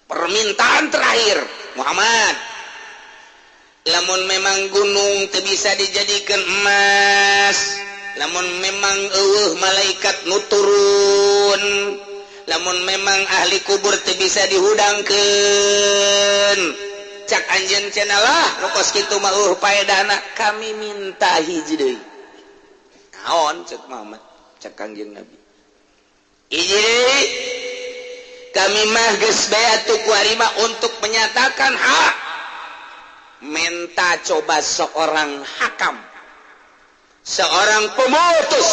Permintaan terakhir Muhammad, lamun memang gunung teu bisa dijadikan emas, lamun memang euweuh malaikat nu turun, lamun memang ahli kubur teu bisa dihudangkeun, cak anjeun cenah lah, nu kos kitu mah euweuh paedahna, kami minta hiji deui. Naon, cek Muhammad? Cek Kangjeng Nabi, hiji deui, kami mah geus bea tu kuari mah untuk menyatakan hak, minta coba seorang hakam, seorang pemutus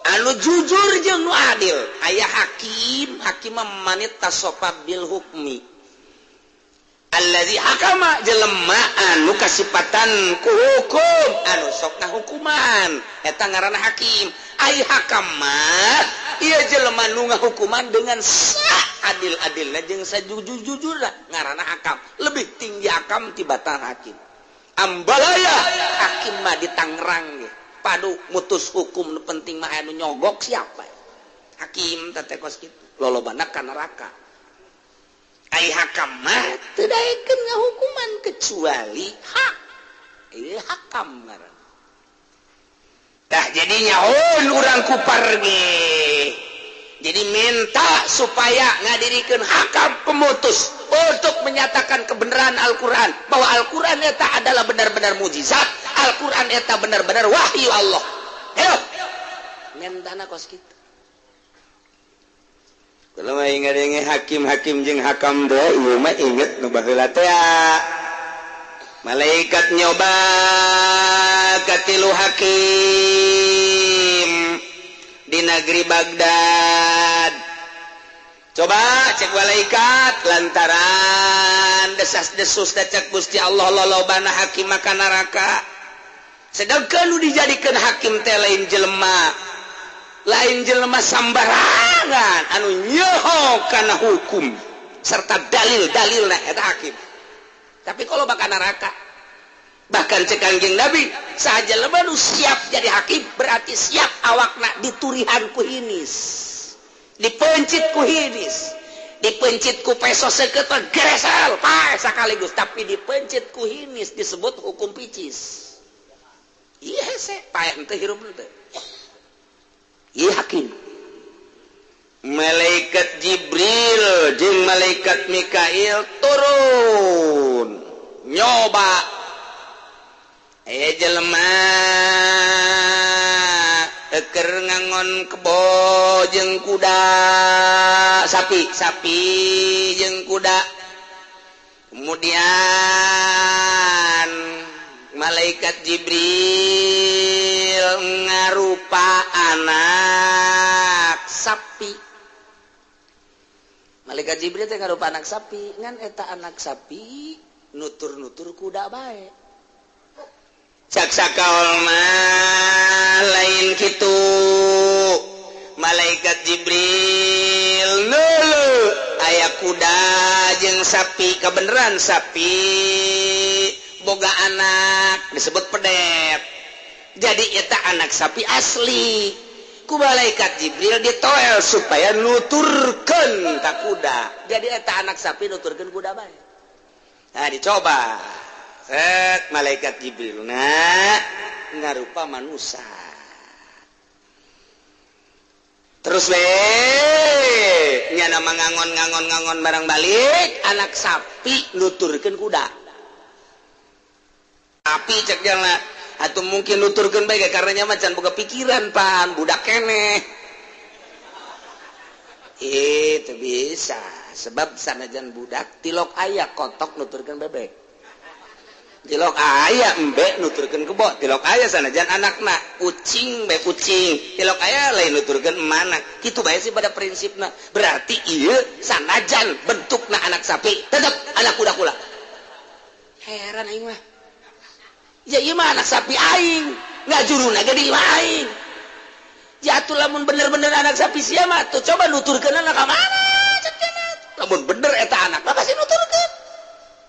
anu jujur jeung nu adil. Aya hakim, hakim mah man ittasofa bil hukmi allazi hakama, jelema anu kasipatan ku hukum, anu sok ngahukuman, eta ngaranna hakim. Ai hakam mah ieu jelema nu ngahukuman dengan sah adil-adilna jeung sajujur-jujurna, ngaranna hakam. Lebih tinggi hakam tibatan hakim. Ambalaya hakim mah di Tangerang ge padu mutus hukum, nu penting mah anu nyogok siapa. Hakim teh kos kitu, lolobana ka neraka. Ai hakam mah teu daekeun ngahukuman kecuali hak. Ieu hakam ngaranna. Tah, jadi nyahoeun urang kupar ge, jadi minta supaya ngadirikeun hakam pemutus untuk menyatakan kebenaran Al-Quran, bahwa Al-Quran eta adalah benar-benar mujizat, Al-Quran eta benar-benar wahyu Allah. Ayo, mentana kos kitu. Kalau mah ingat hakim-hakim jeung hakam teh, ieu mah inget nu baheula teh malaikat nyoba katilu hakim di negeri Baghdad. Coba, cek malaikat, lantaran desas-desus cek Gusti Allah lolobana hakim maka neraka, sedangkan nu dijadikan hakim teh lain jelema, lain jelema sambarangan, anu nyeho kana hukum serta dalil-dalil. Nah, eta hakim, tapi kalau bakal neraka. Bahkan cek Kangjeng Nabi, saja jelema nu siap jadi hakim berarti siap awakna diturihan ku hinis, dipencit ku hinis, dipencit ku peso seukeut geresel pae sakaligus, tapi dipencit ku hinis disebut hukum picis. Iya, hese pae henteu, hirup henteu. Iya, hakim. Malaikat Jibril jeung malaikat Mikail turun nyoba. Aya jelema eker ngangon kebo jeung kuda, sapi, sapi jeung kuda. Kemudian malaikat Jibril ngarupa anak sapi. Malaikat Jibril teh ngarupa anak sapi, ngan eta anak sapi nutur-nutur kuda bae. Cak sakaol mah lain kitu. Malaikat Jibril nulu aya kuda jeung sapi, kebenaran sapi boga anak disebut pedet. Jadi eta anak sapi asli, ku malaikat Jibril ditoel supaya nuturkeun ka kuda. Jadi eta anak sapi nuturkeun kuda bae. Nah, dicoba set malaikat Jibril, nah, ngarupa manusia terus we nyana ngangon ngangon ngangon barang balik anak sapi nuturkeun kuda. Tapi cek jalan atau mungkin nuturkeun bae karena macan boga pikiran pan budak keneh. Itu bisa, sebab sanajan budak tilok aya kotok nuturkeun bebek, tilok aya embe nuturkeun kebo, tilok aya sanajan anakna kucing bae kucing, tilok aya lain nuturkeun emana. Kitu bae sih pada prinsipna. Berarti ieu sanajan bentukna anak sapi tetep anak kuda kula. Heran aing mah. Ya, ieu mah anak sapi aing, ngajuruna ge di imah aing. Jatuh, lamun bener-bener anak sapi sia mah tuh coba nuturkeun anak ka mana. Lamun bener eta anak mah pasti nuturkeun.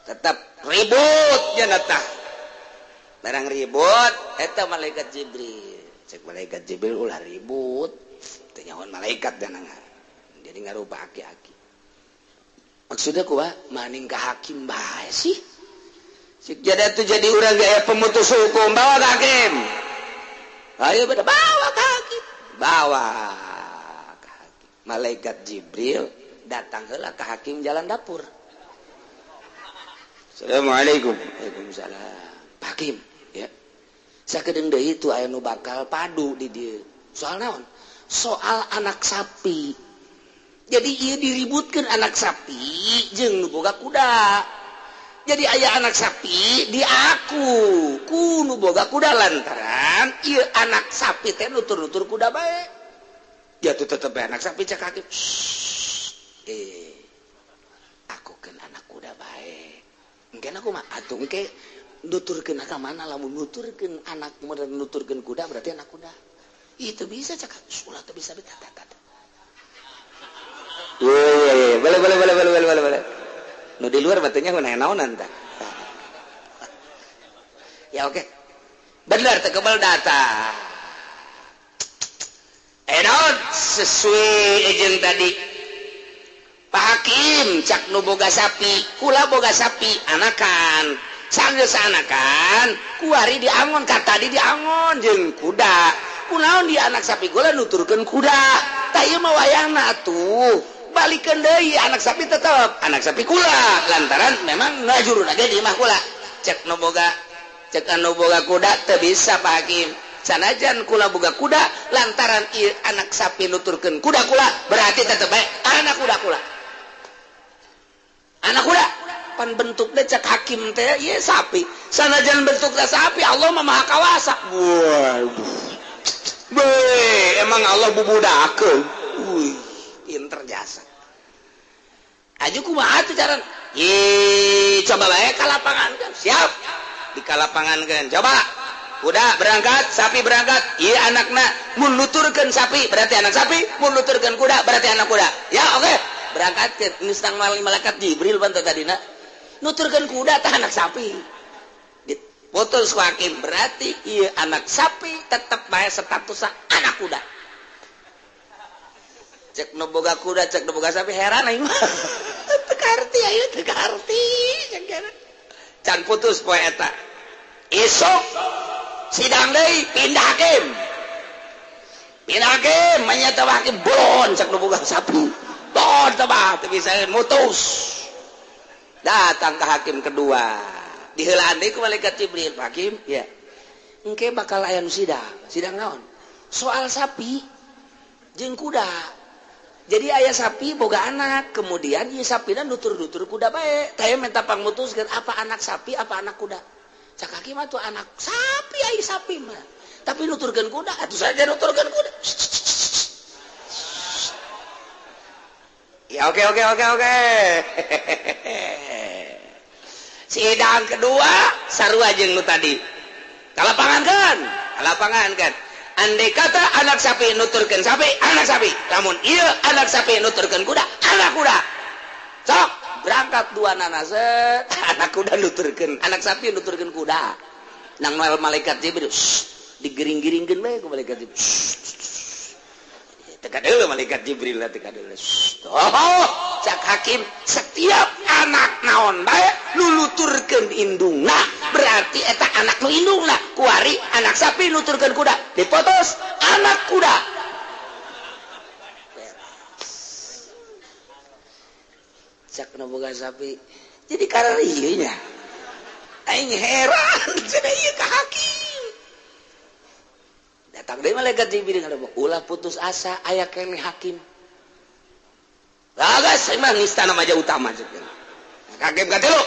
Tetap ribut ya tah. Barang ribut eta malaikat Jibril, cek malaikat Jibril, ulah ribut. Teu nyahoan malaikat dan jadi ngarupa aki-aki. Maksudnya kumaha? Maning ka hakim bae sih. Cik jadi tuh jadi urang gaya pemutus hukum, bawa ke hakim. Ayo beda bawa ke hakim. Bawa ke hakim. Malaikat Jibril datang heula ke hakim jalan dapur. Assalamualaikum. Waalaikumsalam. Pak Hakim, ya. Sakedeung deui itu aya nu bakal padu di dieu. Soal naon? Soal anak sapi. Jadi ieu diributkeun anak sapi jeung nu boga kuda. Jadi aya anak sapi diaku ku nu boga kuda lantaran ieu anak sapi teh nutur-nutur kuda bae. Ya tuh tetep bae anak sapi cek hakim. Aku kan anak kuda bae. Engke aku mah atuh engke nuturkeun ka mana lamun nuturkeun anak nuturkeun kuda berarti anak kuda. Itu bisa cek ulah teu bisa betah. Iya, boleh boleh boleh boleh boleh boleh. Nu di luar batunya nu naonan tah. Ya oke. Bener teu kebel data. Naon sesuai jeung tadi. Pak Hakim cak nu boga sapi, kula boga sapi anakan. Sanggeus anakan, kuari diangon ka tadi diangon jeung kuda. Kunaon di anak sapi kula nuturkeun kuda. Tah ieu mah wayahna atuh. Balikeun deui anak sapi tetep anak sapi kula lantaran memang ngajuruna ge di imah kula. Cek nu boga cek anu boga kuda teu bisa Pak Hakim. Sanajan kula boga kuda lantaran ieu anak sapi nuturkeun kuda kula berarti tetep bae anak kuda kula. Anak kuda pan bentukna cek hakim teh ieu sapi. Sanajan bentukna sapi Allah mah maha kawasa. Waduh. Be, emang Allah bubudakeun. Wih, pinter jasa. Aju kumaha tuh cara? Ih, coba bae ka lapangan kan. Siap. Di kalapangan kan. Coba. Kuda berangkat, sapi berangkat. Ieu anakna mun nuturkeun sapi berarti anak sapi, mun nuturkeun kuda berarti anak kuda. Ya, oke. Berangkatkeun geus tang malaikat Jibril ban tadina. Nuturkeun kuda tah anak sapi. Diputus ku hakim berarti ieu anak sapi tetep bae statusna anak kuda. Cek nu boga kuda, cek nu boga sapi heran aing mah. Teu karti ayeuna teu karti. Can putus poe eta. Isuk sidang deui pindah hakim. Pindah hakim manyata hakim bon cek nu boga sapi. Bon teh teu bisa mutus. Datang ke hakim kedua. Diheulaan deui ku malaikat Jibril, hakim, ya. Engke bakal aya nu sidang. Sidang naon? Soal sapi jeung kuda. Jadi ayah sapi boga anak, kemudian ieu sapina nutur-nutur kuda bae. Tah minta pangmutuskeun apa anak sapi apa anak kuda. Cak hakim mah tuh anak sapi ai sapi mah. Tapi nuturkeun kuda atuh saja nuturkeun kuda. Ya oke oke oke oke. Sidang kedua sarua jeung nu tadi. Kalapangan kan? Kalapangan kan? Andai kata anak sapi nuturkeun sapi, anak sapi. Lamun ieu anak sapi nuturkeun kuda, anak kuda. Sok berangkat dua nanaset, anak kuda nuturkeun, anak sapi nuturkeun kuda. Nang malaikat Jibril, digering-geringkeun bae ku malaikat Jibril. Teka deuleu malaikat Jibril lah teka deuleu. Oh, cak hakim setiap anak naon bae nuturkeun indungna, berarti eta anak nu indungna. Kuari anak sapi nuturkeun kuda, dipotos anak kuda. Cak nu boga sapi. Jadi karena ieu nya. Aing heran cenah ieu ka hakim. Datang deui malaikat Jibril ngomong, ulah putus asa aya keneh hakim. Lagas emang istana maja utama cek. Hakim katilu.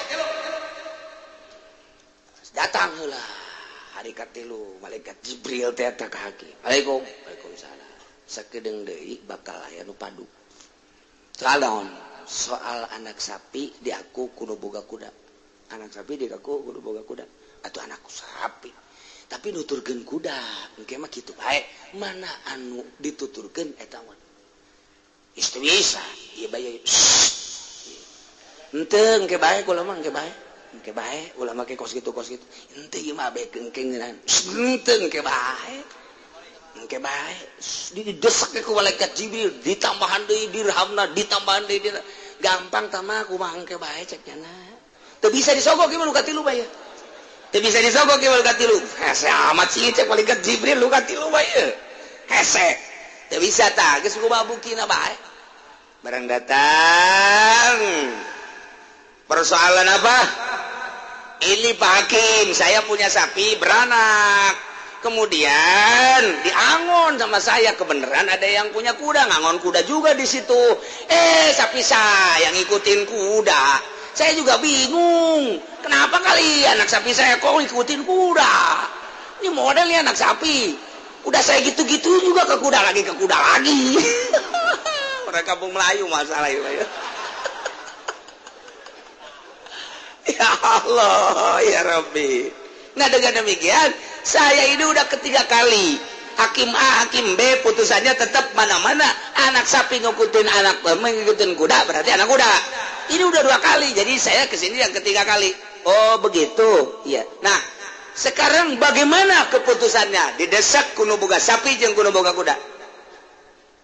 Datang heula hari katilu malaikat Jibril teh eta ka hakim. Waalaikum. Waalaikumsalam. Sakedeung deui bakal aya nu padu. Soal naon? Soal anak sapi diaku kudu boga kuda. Anak sapi diaku kudu boga kuda atau anak sapi. Tapi nuturkeun kuda, engke mah kitu bae. Mana anu dituturkeun eta mah. Geus teu bisa, ieu bae. Henteu engke bae kula mah engke bae. Engke bae ulah make kos kitu kos kitu. Henteu ieu mah abekeun engke ngeunahan. Henteu engke bae. Engke bae. Didesek ku malaikat Jibril, ditambahan deui dirhamna, ditambahan deui dirhamna. Gampang tama kumaha engke bae cek nyana. Teu bisa disogok ieu mah nu katilu bae. Teu bisa disogok ieu mah nu katilu. Hese amat sih cek malaikat Jibril nu katilu bae. Hese. Teu bisa tah geus kumaha buktina bae. Barang datang. Persoalan apa? Ini Pak Hakim, saya punya sapi beranak. Kemudian diangon sama saya, kebenaran ada yang punya kuda, ngangon kuda juga di situ. Sapi saya ngikutin kuda. Saya juga bingung, kenapa kali anak sapi saya kok ngikutin kuda? Ini modelnya anak sapi. Udah saya gitu-gitu juga ke kuda lagi, ke kuda lagi. Orang kampung Melayu masalah itu. Ya Allah, ya Rabbi. Nah dengan demikian, saya ini udah ketiga kali. Hakim A, hakim B, putusannya tetap mana-mana. Anak sapi ngikutin anak, mengikutin kuda, berarti anak kuda. Ini udah 2 kali, jadi saya kesini yang ketiga kali. Oh begitu, iya. Nah, sekarang bagaimana keputusannya? Didesak kuno boga sapi jeung kuno boga kuda.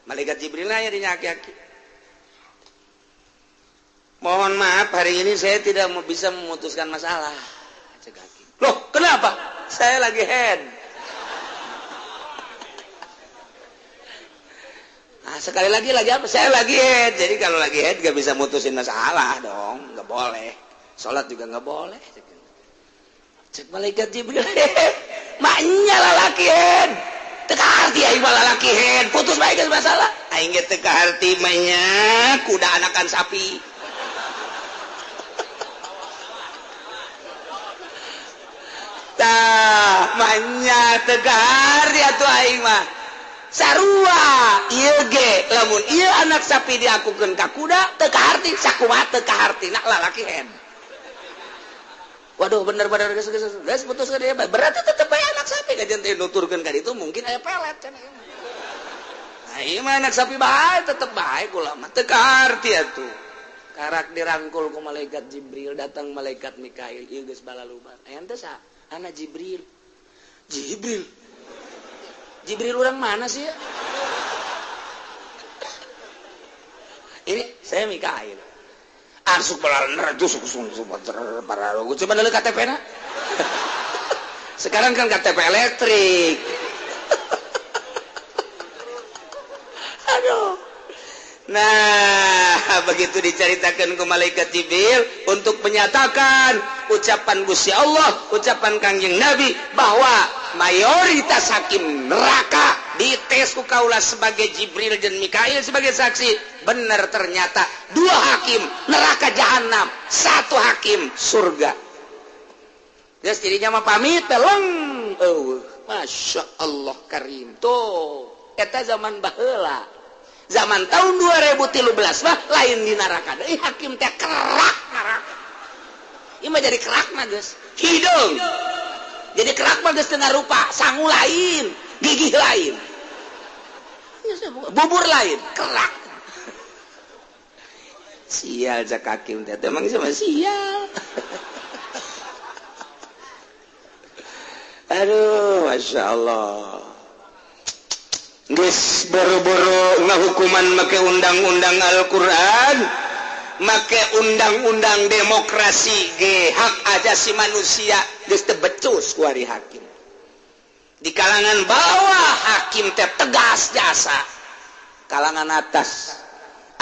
Malaikat Jibril nanya di aki-aki. Mohon maaf, hari ini saya tidak bisa memutuskan masalah. Cek hakim. Loh, kenapa? Saya lagi head. Nah, sekali lagi apa? Saya lagi head. Jadi kalau lagi head gak bisa mutusin masalah dong, gak boleh. Sholat juga gak boleh. Cek malaikat Jibril, maknya lalaki head. Teka arti aing mah lalaki head. Putus bae geus masalah. Aing ge teka arti mah kuda anakan sapi. Tah, manya tegar dia tuh aing mah. Sarua ieu ge lamun ieu anak sapi diakukeun ka kuda teu kaharti sakumaha teu kaharti nak lalaki hen. Waduh bener-bener geus geus geus putuskeun dia berarti tetep bae anak sapi kajian teh nuturkeun ka ditu mungkin aya pelet cenah ieu mah. Nah ieu mah anak sapi bae tetep bae kula mah teu kaharti atuh. Karak dirangkul ku malaikat Jibril datang malaikat Mikail ieu geus balalubar. Aya teh saha? Anak Jibril. Jibril. Jibril orang mana sih ya? Ini saya Mikail. Arsuk balaner coba dulu KTP na. Sekarang kan KTP elektrik. Aduh. Nah, begitu diceritakan ke malaikat Jibril untuk menyatakan ucapan Gusti Allah, ucapan Kangjeng Nabi bahwa mayoritas hakim neraka dites ku kaula sebagai Jibril dan Mikail sebagai saksi. Benar ternyata 2 hakim neraka jahanam, 1 hakim surga. Geus jadinya mah pamit teleng. Oh, Masya Allah karim. Tuh, eta zaman baheula. Zaman tahun 2013 mah lain di neraka deui hakim teh kerak neraka. Ieu mah jadi kerak mah geus. Hideung. Jadi kerak mah geus teu ngarupa, sangu lain, gigih lain. Bubur lain, kerak. Sial cak hakim teh emang sama sial. Aduh, Masya Allah. Geus boro-boro ngahukuman make undang-undang Al-Qur'an, make undang-undang demokrasi ge hak ajasi manusia geus teu becus ku ari hakim. Di kalangan bawah hakim teh tegas jasa. Kalangan atas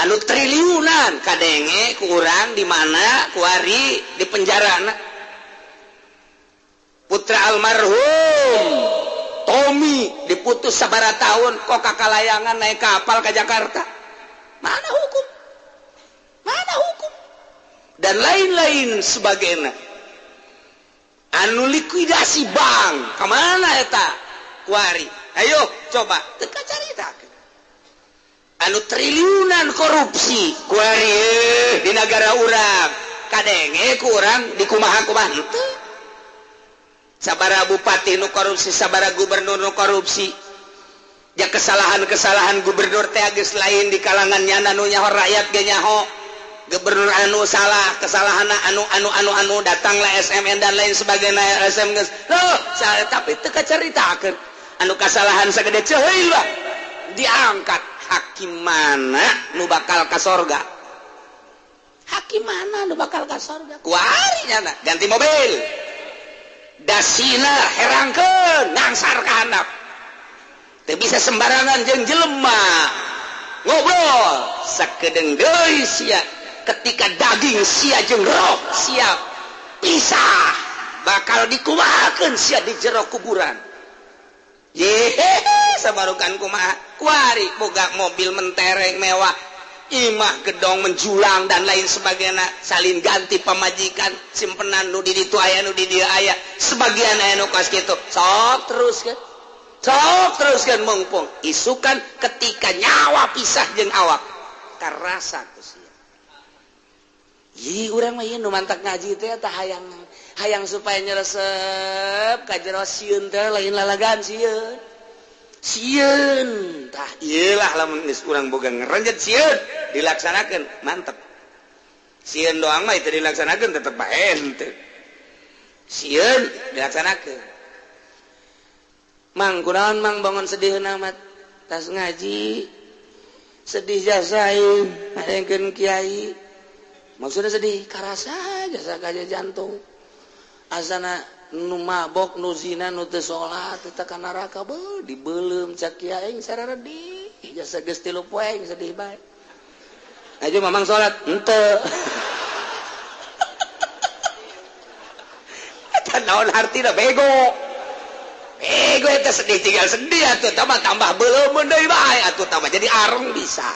anu triliunan kadenge ku urang di mana ku ari di penjarana. Putra almarhum Tommy diputus sabara tahun kok kakalayangan naik kapal ke Jakarta. Mana hukum? Mana hukum? Dan lain-lain sebagainya. Anu likuidasi bank kemana eta? Kuari. Ayo coba teka caritakeun. Anu triliunan korupsi kuari di negara urang. Kadenge ku urang dikumaha-kumaha henteu. Sabara bupati nu korupsi, sabara gubernur nu korupsi. Ya kesalahan-kesalahan gubernur teh geus lain di kalangan nyana nu nyaho rakyat ge nyaho. Gubernur anu salah, kesalahan anu anu anu anu datanglah SMN dan lain sebagainya SM geus. Loh, tapi teu kacaritakeun. Anu kasalahan sagede ceuy lah. Diangkat hakim mana nu bakal ka sorga. Hakim mana nu bakal ka sorga? Kuari nyana ganti mobil. Dasina herangkeun ngangsar ka handap. Teu bisa sembarangan jeung jelema. Ngobrol sakedeung deui sia ketika daging sia jeung roh sia pisah bakal dikumahakeun sia di jero kuburan. Yehehe sabarukan kumaha kuari boga mobil mentereng mewah, imah gedong menjulang dan lain sebagainya, salin ganti pamajikan, simpenan nu di ditu aya nu di dieu aya, sebagian aya nu kos kitu. Sok teruskeun. Sok teruskeun mungpung isukan ketika nyawa pisah jeung awak karasa ku sia. Ih urang mah ieu nu mantak ngaji teh tah hayang hayang supaya nyeresep ka jero sieun teh lain lalagan sieun. Sieun tah ieu lah lamun geus urang boga ngerenjet sieun dilaksanakeun mantep. Sieun doang mah itu dilaksanakeun tetep bae henteu. Sieun dilaksanakeun. Mang kunaon mang bangun sedih amat tas ngaji sedih jasa aing hayangkeun kiai. Maksudnya sedih karasa jasa kaja jantung. Asana nu mabok nu zina nu teu salat teu ka neraka beuh dibeuleum cak kiai aing sararedih jasa geus 3 poe aing sedih bae. Aja mamang salat henteu. Eta naon hartina bego. Bego eta sedih tinggal sedih atuh tambah tambah beuleum deui bae atuh tambah jadi areng bisa.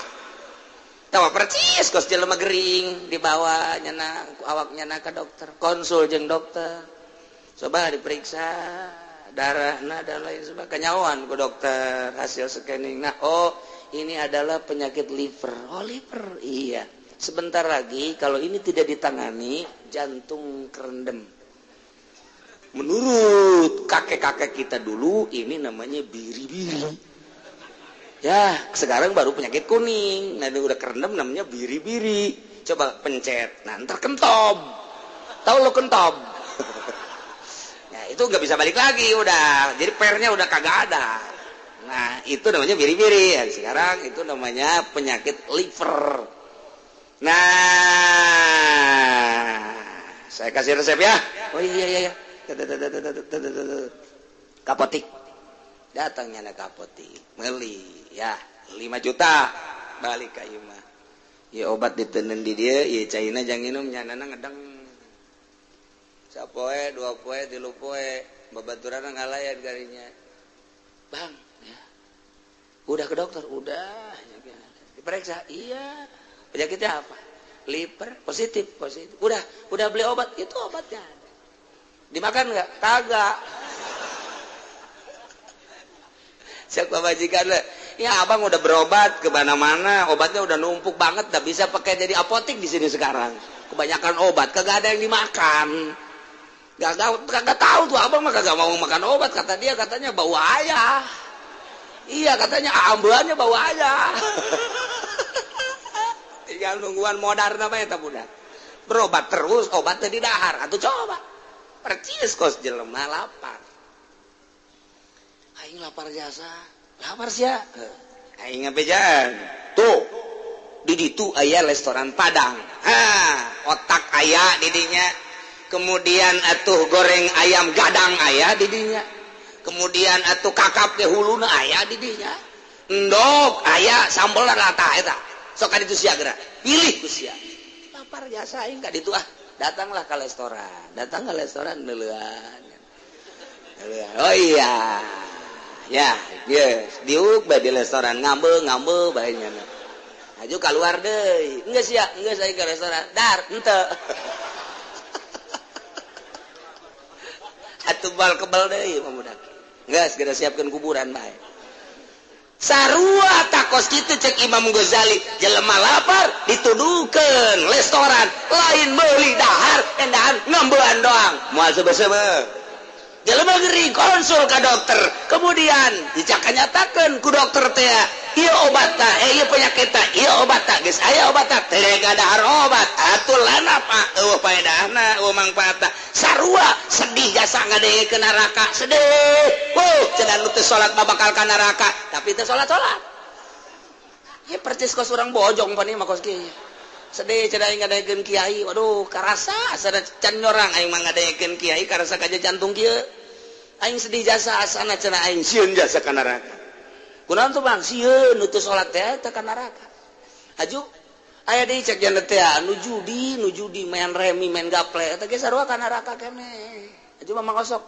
Tawa percis kos jelema gering dibawa nyana awak nyana ka dokter, konsul jeung dokter. Coba diperiksa darahna dan lain sebagainya, kanyawan ku dokter hasil scanning. Nah, oh ini adalah penyakit liver. Oh liver, iya. Sebentar lagi kalau ini tidak ditangani jantung kerendem. Menurut kakek-kakek kita dulu ini namanya biri-biri. Ya, sekarang baru penyakit kuning. Nah, ini udah kerendam namanya biri-biri. Coba pencet, nah ntar kentob. Tahu lo kentob? Nah, itu nggak bisa balik lagi udah. Jadi pernya udah kagak ada. Nah, itu namanya biri-biri. Ya, sekarang itu namanya penyakit liver. Nah, saya kasih resep ya. Oh iya. Kapotik. Datangnya anak kapotik, meli ya 5 juta balik ka ieu mah. Ya obat ditenen di dia, ya caina jang minum nyanana ngedeng. Sapoe, 2 poe, 3 poe, babaturanna ngalayan garinya. Bang, ya. Udah ke dokter, udah. Diperiksa, iya. Penyakitnya apa? Liver positif, positif. Udah beli obat, itu obatnya ada. Dimakan enggak? Kagak. Siapa majikan lah. Ya abang udah berobat ke mana-mana, obatnya udah numpuk banget, dah bisa pakai jadi apotik di sini sekarang. Kebanyakan obat, kagak ada yang dimakan. Kagak tahu tuh abang mah kagak mau makan obat, kata dia katanya bau ayah. Iya katanya ambeannya bau ayah. Tinggal nungguan modar apa ya budak. Berobat terus, obatnya di dahar. Atuh coba. Percis kos jelema lapar. Aing lapar jasa, lapar sia. Aing ngabejaan. Tuh, di ditu aya restoran Padang. Ha, otak aya di dinya. Kemudian atuh goreng ayam gadang aya di dinya. Kemudian atuh kakap ke huluna aya di dinya. Endog aya sambel rata eta. Sok ka ditu sia geura. Pilih ku sia. Lapar jasa aing ka ditu ah. Datanglah ke restoran. Datang ke restoran neuleuan. Oh iya. Ya, yes, diuk bae di restoran ngambe bae nya. Aju keluar deui. Geus ya, geus aing ke restoran. Dar, henteu. Atuh bal kebal deui pemuda. Geus geura siapkeun kuburan bae. Sarua takos kitu cek Imam Ghazali, jelema lapar dituduhkeun restoran, lain meuli dahar, endahan ngambean doang. Moal seube-seube. Jelema gering konsul ka dokter, kemudian dicakanyatakeun ku dokter teh, ieu obat ta, ieu penyakit ta, ieu obat ta, geus aya obat ta, teu dahar obat, atuh lana pak, eueuh paedahna, eueuh mangfaatna. Sarua sedih jasa ngadengekeun neraka, sedih. Wuh, cenah nu teu salat mah bakal ka neraka, tapi teu salat-salat. Ieu percis kos urang bojong pan ieu mah kos kieu. Sedih cenah aing ngadengekeun kiai, waduh karasa asana can nyorang aing mah ngadengekeun kiai karasa kaja jantung kieu. Aing sedih jasa asana cenah aing sieun jasa ka neraka. Kunaon tuh Bang? Sieun nu teu salat teh ka neraka. Aju aya deui cek jana teh nu judi main remi main gaple eta ge sarua ka neraka keneh. Aju mah osok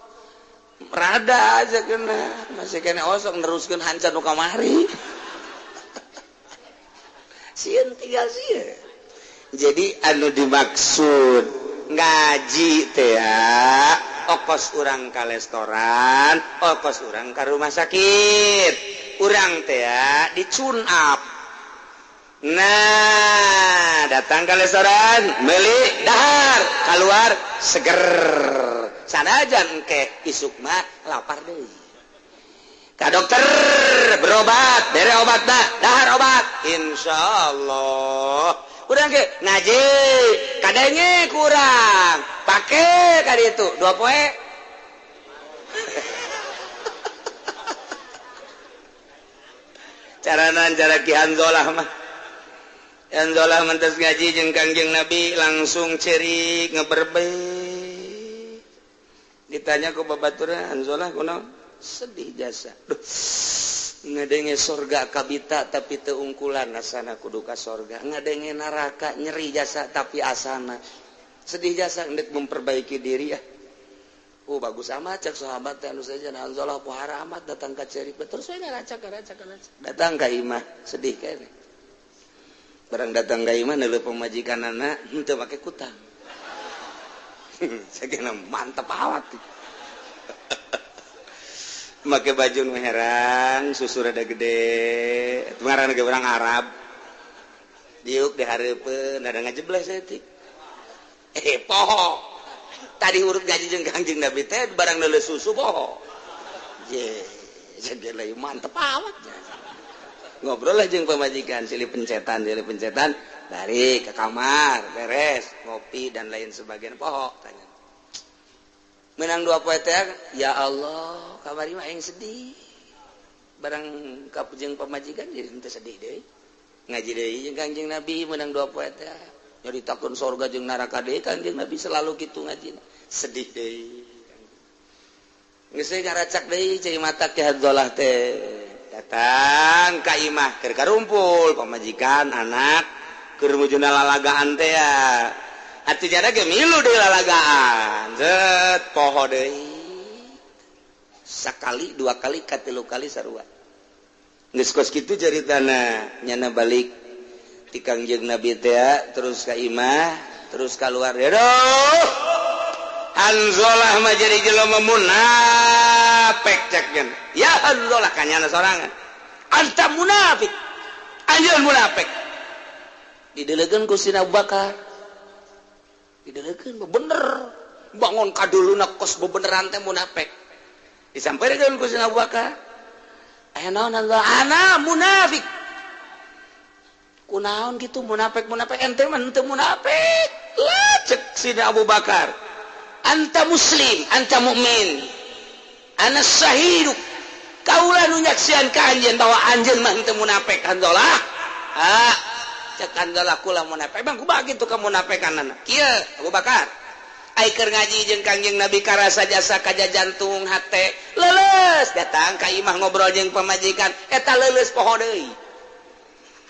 rada aja kena masih kena osok neruskeun hanca nu kamari. Sieun tinggal sieun. Jadi anu dimaksud ngaji teh okos urang ka restoran, okos urang ka rumah sakit, urang teh di tune up. Nah, datang ke restoran, beli dahar, keluar seger. Sanajan engke isuk mah lapar deui. Ka dokter berobat, bere obat dah, dahar obat. Insyaallah. Urang ke ngaji, kadenge kurang, pake kali itu 2 poe. Caranan cara Ki Hanzolah mah. Hanzolah mentes ngaji jeung Kangjeng Nabi langsung cerik ngeberbe. Ditanya ku babaturan Hanzolah kunaon? Sedih jasa. Duh, ngadenge sorga kabita tapi teu ungkulan asana kudu ka sorga. Ngadenge neraka nyeri jasa tapi asana. Sedih jasa endek memperbaiki diri ya. Oh bagus amat cek sahabat teh anu saja Hanzolah pohara amat datang ka cerik terus we ngaracak. Datang ka imah sedih kene. Barang datang ka imah neuleuh pamajikanana henteu make kutang. Sagena mantep awat. Make baju nu herang, susu rada gede, ngaranna ge urang Arab. Diuk di hareupeun ada ngajebles saeutik. Poho. Tadi urut gaji jeung Kangjeng Nabi teh barang neuleuh susu poho. Ye, sagena mantep awat. Ngobrol lah jeung pamajikan, silih pencetan, balik ke kamar, beres, ngopi dan lain sebagainya, poho tanya. Menang 2 poe teh, ya Allah, kamari mah aing sedih. Barang ka jeung pamajikan jadi henteu sedih deui. Ngaji deui jeung Kangjeng Nabi menang 2 poe teh. Nyaritakeun sorga jeung neraka deui Kangjeng Nabi selalu kitu ngajina. Sedih deui. Geus ngaracak deui cai mata Ki Hanzolah teh. Datang ka imah keur karumpul pamajikan anak keur mujuna lalagaan teh ya. Atuh jada ge milu deui lalagaan. Zet poho deui. Sakali, 2 kali, 3 kali sarua. Geus kos kitu caritana, nyana balik ti Kangjeng Nabi teh terus ka imah, terus kaluar. Aduh. Hanzolah mah jadi jelema munafik cek nya. Ya Hanzolah kanyana sorangan. Anta munafik. Anjeun munafik. Didelekeun ku Sina Abu Bakar. Didelekeun bener. Bangun kaduluna kos bebeneran teh munafik. Disampeurkeun ku Sina Abu Bakar. Aya naon Hanzolah? Ana munafik. Kunaon kitu munafik ente mah henteu munafik. Lah cek Sina Abu Bakar. Anta muslim, anta mukmin. Ana syahiduk. Kaula nu nyaksian ka anjeun bahwa anjeun mah henteu munafik Hanzolah. Ah, cek Hanzolah kula munafik. Bang kumaha kitu ka munafikanana? Kieu Abu Bakar. Ai keur ngaji jeung Kangjeng Nabi karasa jasa kaja jantung hate. Leuleus datang ka imah ngobrol jeung pamajikan, eta leuleus poho deui.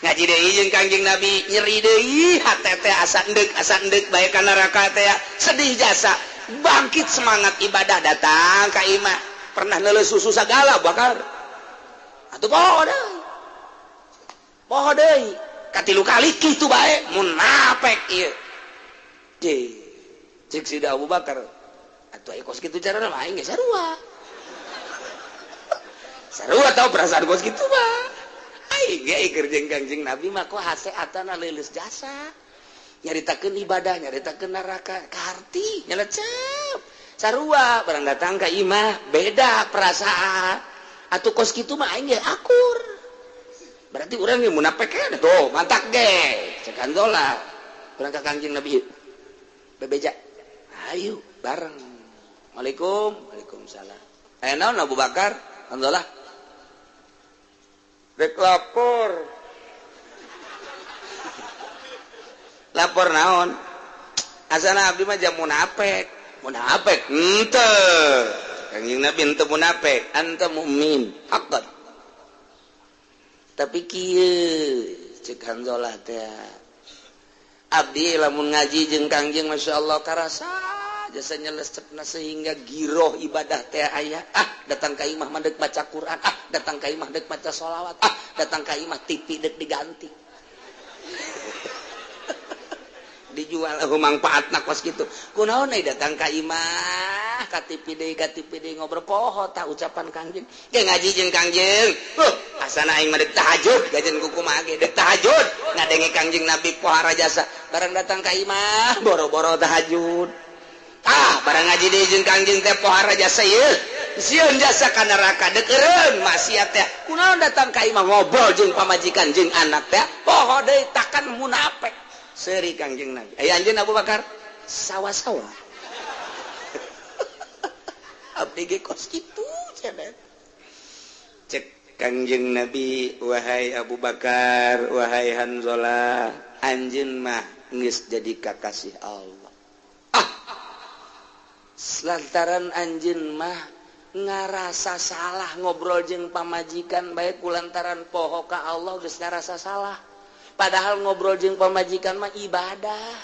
Ngaji deui jeung Kangjeng Nabi nyeri deui hate teh asa endek bae ka neraka teh sedih jasa. Bangkit semangat ibadah datang ka imah pernah neuleuh susu sagala Bakar atuh poho deui katilu kali kitu bae munafik ieu cek si Abu Bakar atuh aya kos kitu carana mah aing ge sarua tau perasaan kos kitu mah aing ge keur jeung Kangjeng Nabi mah kok hase atana leuleus jasa nyaritakeun ibadah, nyaritakeun neraka, kaharti, nyelecep. Sarua barang datang ka imah beda perasaan. Atuh kos kitu mah aing ge akur. Berarti urang ge munafik keneh tuh, mantak ge. Cek Hanzolah. Urang ka Kangjeng Nabi. Bebeja. Ayo bareng. Waalaikum, waalaikumsalam. Aya naon Abu Bakar? Hanzolah. Rek lapor. Lapor naon? Asana abdi mah jam munafik. Munafik henteu. Kangjeng Nabi henteu munafik, anta mukmin haqqan. Tapi kieu cek Hanzalah teh. Abdi lamun ngaji jeung Kangjeng masyaallah karasa jasa nyelesepna sehingga giroh ibadah teh aya. Ah, datang ka imah mah deuk maca Quran, ah datang ka imah deuk maca sholawat, ah datang ka imah TV deuk diganti. Dijual manfaatna kos kitu. Kunaon euy datang ka imah ka TV deui ngobrol poho tah ucapan Kangjeng. Ge ngaji jeung Kangjeng. Asana aing mah deuk tahajud, gajen ku kumaha ge deuk tahajud. Ngadenge Kangjeng Nabi pohara jasa. Barang datang ka imah boro-boro tahajud. Ah, barang ngaji deui jeung Kangjeng teh pohara jasa ieu. Sieun jasa ka neraka deuk eureun maksiat teh. Kunaon datang ka imah ngobrol jeung pamajikan jeung anak teh poho deui takkan munafik. Seuri Kangjeng Nabi. Aya anjeun Abu Bakar sawa-sawa. Abdi ge kos kitu cenah. Cek Kangjeng Nabi, wahai Abu Bakar, wahai Hanzalah, anjeun mah geus jadi kakasih Allah. Ah. Lantaran anjeun mah ngarasa salah ngobrol jeung pamajikan bae kulantaran poho ka Allah geus ngarasa salah. Padahal ngobrol jeung pamajikan mah ibadah.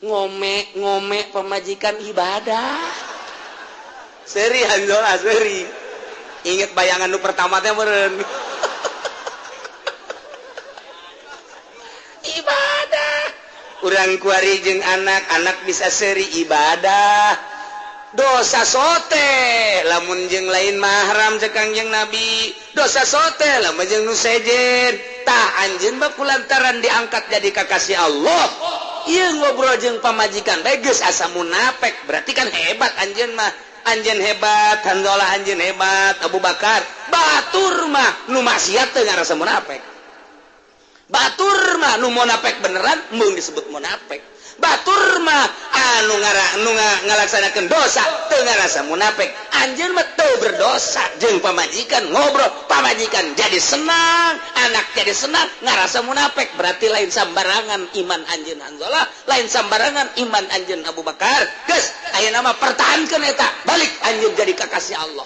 Ngome-ngome pamajikan ibadah. Seuri Hanzalah, seuri. Ingat bayangan nu pertama teh meureun. Ibadah. Urang kuari jeung anak, anak bisa seuri ibadah. Dosa sote lamun jeung lain mahram cek Kangjeng Nabi. Dosa sote lamun jeung nu sejen. Tah anjeun mah kulantaran diangkat jadi kakasih Allah. Ieu ngobrol jeung pamajikan bae geus asa munafik, berarti kan hebat anjeun mah. Anjeun hebat, Hanzalah anjeun hebat, Abu Bakar. Batur mah nu maksiat teu ngarasa munafik. Batur mah nu munafik beneran meung disebut munafik. Batur mah anu ngalaksanakeun dosa teu ngarasa munafik. Anjeun mah teu berdosa jeung pamajikan ngobrol, pamajikan jadi senang, anak jadi senang, ngarasa munafik. Berarti lain sambarangan iman anjeun Hanzalah, lain sambarangan iman anjeun Abu Bakar. Geus ayeuna mah pertahankeun eta, balik anjeun jadi kakasih Allah.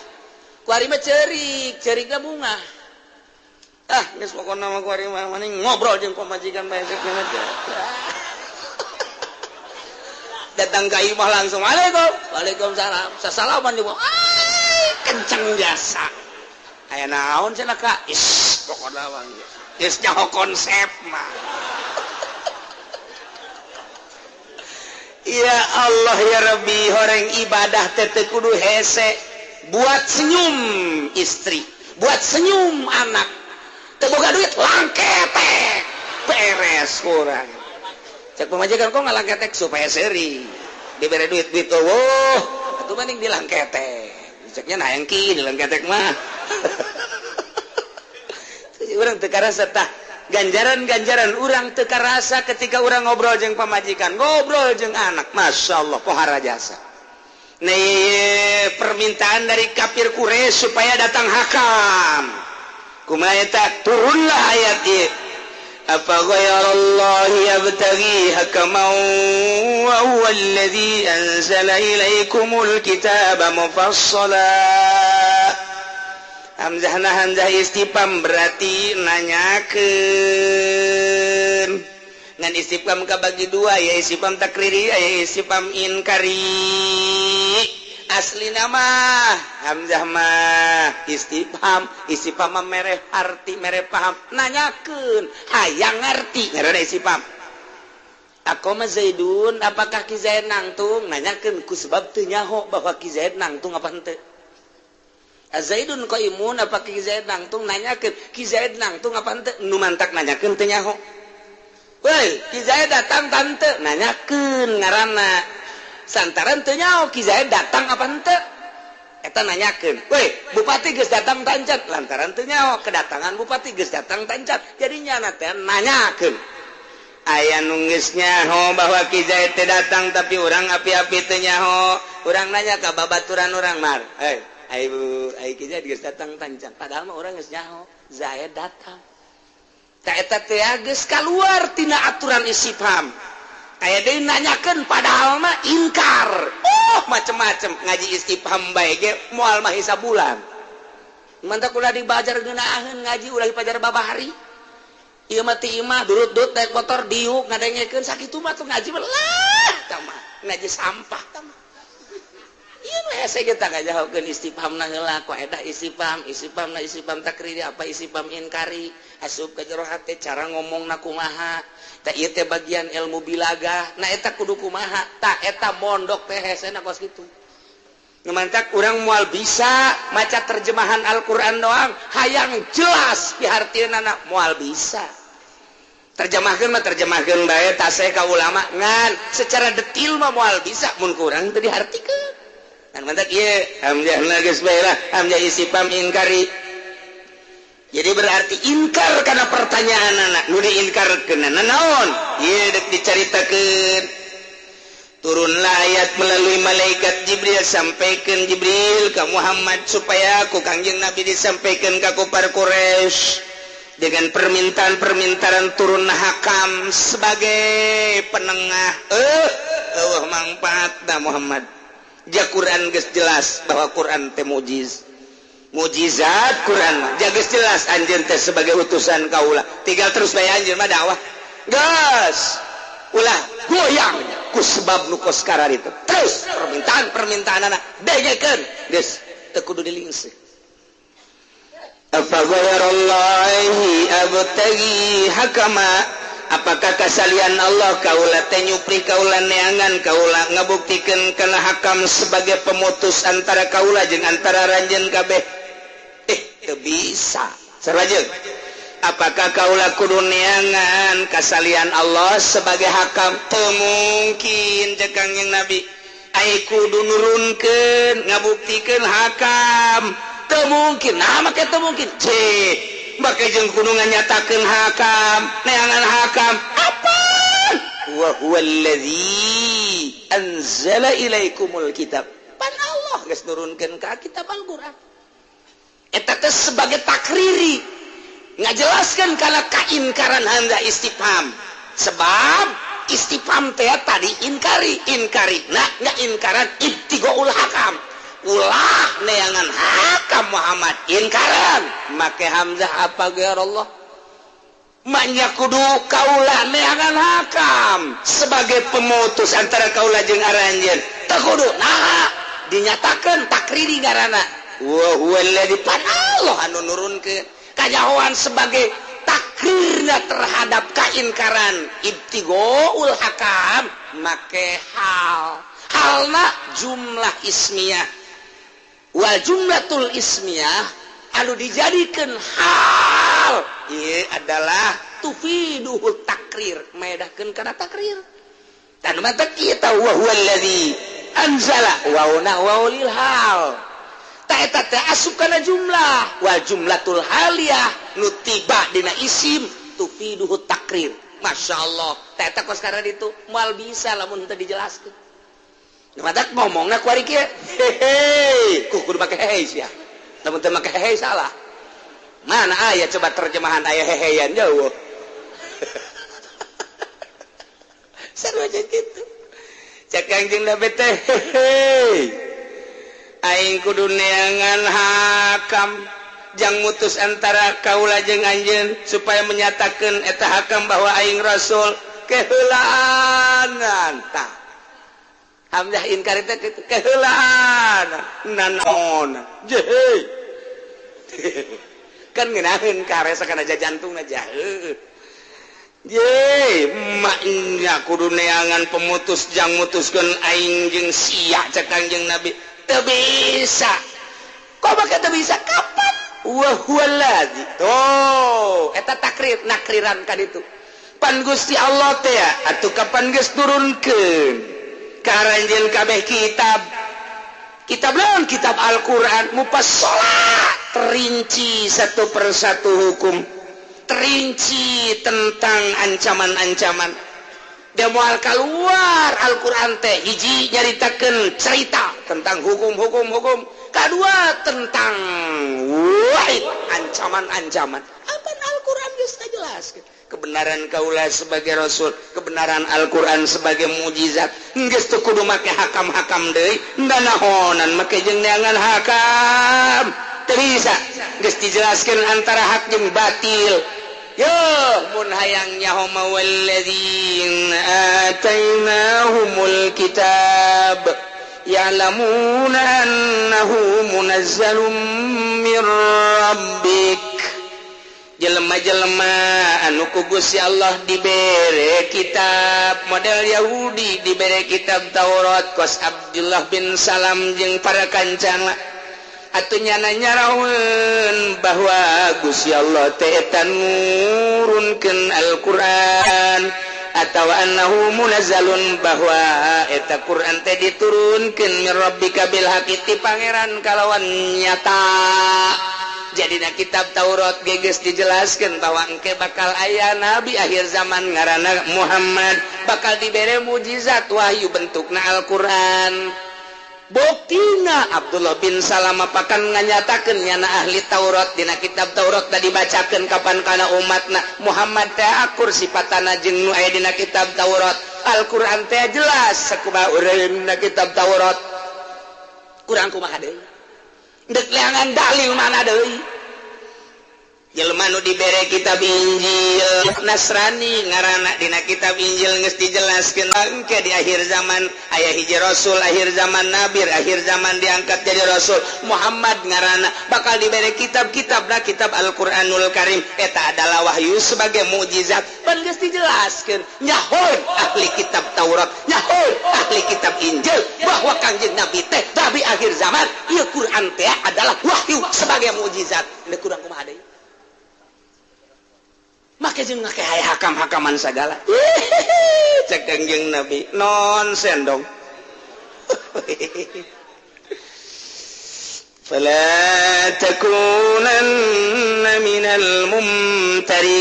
Kuari mah ceurik, ceurikna bungah. Ah, geus pokona mah kuari mah mending ngobrol jeung pamajikan bae cek mah. Datang ke imah langsung, waalaikum, waalaikumsalam, sasalaman juga, ay, kenceng jasa. Aya naon cenah ka? Is, pokona mah geus nyaho konsep mah. Ya Allah ya Rabbi, horeng ibadah teh teu kudu hese, buat senyum istri, buat senyum anak. Teu boga duit langketek, beres kurang. Cek pemajikan kok ngalangketek supaya seri diberi duit duit oh atuh mending dilangketek ceknya nayangki dilangketek mah. Urang teu karasa tah ganjaran-ganjaran urang teu karasa ketika urang ngobrol jeung pamajikan, ngobrol jeung anak, masyaallah pohara jasa. Nih permintaan dari kafir Quraisy supaya datang hakam kumaha eta turunlah ayat ieu. Afa ghairallahi yabtaghi hakaman wa huwa alladhi anzala ilaikumul kitaba mufassala. Hamzahna hamzah istifham berarti nanyakeun. Ngan istifham kabagi dua, ya istifham takriri, ya istifham inkari. Asli nama hamzah mah istifham, istifham mah mere arti, mere paham, nanyakeun hayang ngarti ngaranna istifham. Aqama Zaidun, apakah Ki Zaid nangtung? Nanyakeun ku sebab teu nyaho bahwa Ki Zaid nangtung apa henteu. Zaidun qaimun, apa Ki Zaid nangtung? Nanyakeun Ki Zaid nangtung apa henteu? Nu mantak nanyakeun teu nyaho. Woi, Ki Zaid datang tante, nanyakeun ngaranna. Santaran teu nyaho Ki Zaid datang apa henteu? Eta nanyakeun. Woi, bupati geus datang tancat, lantaran teu nyaho kedatangan bupati geus datang tancat. Jadi nyana teh nanyakeun. Aya nu geus nyaho bahwa Ki Zaid teh datang tapi urang api-api teu nyaho. Urang nanya ka babaturan urang mar. Hei, ai Ki Zaid geus datang tancat. Padahal mah urang geus nyaho Zaid datang. Ta eta teh geus kaluar tina aturan istifham. Aya deui nanyakeun padahal mah ingkar. Oh, macem-macem ngaji istifham bae ge moal mah sabulan. Mantak ulah dibajar geunaheun ngaji ulah dipajar babahari. Ieu mah ti imah durut-durut naik motor diuk ngadengekeun sakitu mah tuh ngaji mah lah tah mah ngaji sampah tah mah. Ieu mah hese kita ngajahokeun istifhamna heula kaidah istifham, istifhamna istifham takriri apa istifham inkari, asup ka jero hate cara ngomongna kumaha. Tah ieu teh bagian ilmu bilagah, nah eta kudu kumaha, tah eta mondok teh hesena kos kitu. Mantak urang moal bisa maca terjemahan Al-Qur'an doang, hayang jelas pihartieunana moal bisa. Terjemahkeun mah terjemahkeun bae taseh ka ulama ngan secara detil mah moal bisa mun kurang teu dihartikeun. Kan mantak ieu hamzahna geus bae lah, hamzah istifham inkari. Jadi berarti ingkar karena pertanyaanana nu diingkarkeunana naon? Ieu deuk dicaritakeun. Turunlah ayat melalui malaikat Jibril, sampaikan Jibril ke Muhammad supaya ku Kangjeng Nabi disampaikan ke kufar Quraisy dengan permintaan-permintaan turun hakam sebagai penengah. Eueuh mangfaatna Muhammad. Ja Quran geus jelas bahwa Quran teh mujizat Quran mah. Ja geus jelas anjeun teh sebagai utusan kaula. Tinggal terus bae anjeun mah dakwah. Geus ulah goyang ku sebab nu kos itu. Terus permintaan-permintaan anak dengekeun geus teu kudu dilingsih. Afa ghairallahi abtaghi hakama, apakah kasalian Allah kaula teh nyupri kaula neangan kaula ngabuktikeun kana hakam sebagai pemutus antara kaula jeung antara ranjeun kabeh? Teu bisa. Sarua apakah kaula kudu neangan kasalian Allah sebagai hakam? Teu mungkin cek Kangjeng Nabi. Ai kudu nurunkeun ngabuktikeun hakam teu mungkin. Nah make teu mungkin. Cek make jeung kudu nganyatakeun hakam, neangan hakam apa? Wa huwallazi anzala ilaikumul kitab. Pan Allah geus nurunkeun ka kitab Al-Qur'an. Eta teh sebagai takriri ngajelaskan karena kainkaran hamzah istifham. Sebab istifham teh tadi inkari, inkari. Nah, ngainkaran ibtigaul hakam. Ulah neangan hakam Muhammad inkaran make hamzah apa ghairallah. Maknya kudu kaula neangan hakam sebagai pemutus antara kaula jeung aranjeun. Teu kudu nah dinyatakeun takriri ngaranna. Wa huwallazi pan Allah anu nurunkeun kajahoan sebagai takrirna terhadap kainkaran ibtigaul hakam make hal. Halna jumlah ismiyah. Wal jumlatul ismiyah anu dijadikan hal ieu adalah tufiduhu takrir, maedahkeun kana takrir. Dan mata kita wa huwallazi anzala wauna waulil hal. Ta eta teh asup kana jumlah wal jumlatul haliyah nu tiba dina isim tufiduhu takrir. Masya Allah, ta eta kos karena ditu moal bisa lamun teu dijelaskeun. Matak ngomongna ku ari kieu, hehe, kudu make hehe sia. Lamun teu make hehe salah. Mana aya coba terjemahan aya heheyan jauh. Sarua jeung kitu. Cek Kangjeng Nabi teh hehe. Aing kudu neangan hakam jang mutus antara kaula jeung anjeun supaya menyatakeun eta hakam bahwa aing rasul keheulaanan. Tah hamzah inkar teh kitu keheulaan nanaon jehe. Kan ngeunaheun karesa kana jantungna jahe. Ye maknya kudu neangan pemutus jang mutuskeun aing jeung sia cek Kangjeng Nabi. Teu bisa. Kok make teu bisa kapan? Wa huwallazi. Tuh, eta takrir nakriran ka ditu. Pan Gusti Allah teh atuh kapan geus turunkeun ka aranjeun kabeh kitab. Kitab lawan kitab Al-Qur'an mufassalat terinci satu persatu hukum, terinci tentang ancaman-ancaman. Dia moal keluar Al-Qur'an teh hiji nyaritakeun cerita tentang hukum-hukum hukum, kedua tentang wahid ancaman-ancaman. Apa Al-Qur'an Geus jelas kebenaran kaula sebagai rasul, kebenaran Al-Qur'an sebagai mukjizat. Geus teu kudu make hakam-hakam deui, ndanahonan make jeung neangan hakam. Teu bisa, geus dijelaskeun antara hak jeung batil. Yo mun hayang nyaho mah walladzina atainahumul kitab ya'lamuna annahu munazzalum mir rabbik. Jelema-jelema anu ku Gusti Allah dibere kitab, model Yahudi dibere kitab Taurat kos Abdullah bin Salam jeung para kancana atuh nyana nyaraweun bahwa Gusti Allah teh eta nurunkeun Al-Qur'an atawa annahu munazzalun bahwa eta Qur'an teh diturunkeun mir rabbika bil haqqi ti pangeran kalawan nyata. Jadina kitab Taurat geus dijelaskeun bahwa engke bakal aya nabi akhir zaman ngaranna Muhammad bakal dibere mukjizat wahyu bentukna Al-Qur'an. Buktina Abdullah bin Salam apakan nganyatakeun nyana ahli Taurat dina kitab Taurat tadi dibacakeun kapan kana umatna Muhammad teh akur sifatana jeung nu aya dina kitab Taurat. Al-Qur'an teh jelas sakumaha urang dina kitab Taurat. Kurang kumaha deui? Ndek leangan dalil mana deui? Jelema nu dibere kitab Injil Nasrani ngaranna dina kitab Injil geus dijelaskeun engke di akhir zaman aya hiji rasul, akhir zaman nabi, akhir zaman diangkat jadi rasul Muhammad ngaranna bakal dibere kitab-kitabna kitab Al-Qur'anul Karim eta adalah wahyu sebagai mukjizat. Pan geus dijelaskeun nyaho ahli kitab Taurat, nyaho ahli kitab Injil bahwa Kangjeng Nabi teh nabi akhir zaman, ieu Quran teh adalah wahyu sebagai mukjizat. Ndek kurang kumaha deui? Make jeung ngake hakam-hakaman sagala. Cek Kangjeng Nabi, nonsen dong. Fala takunanna minal mumtarin.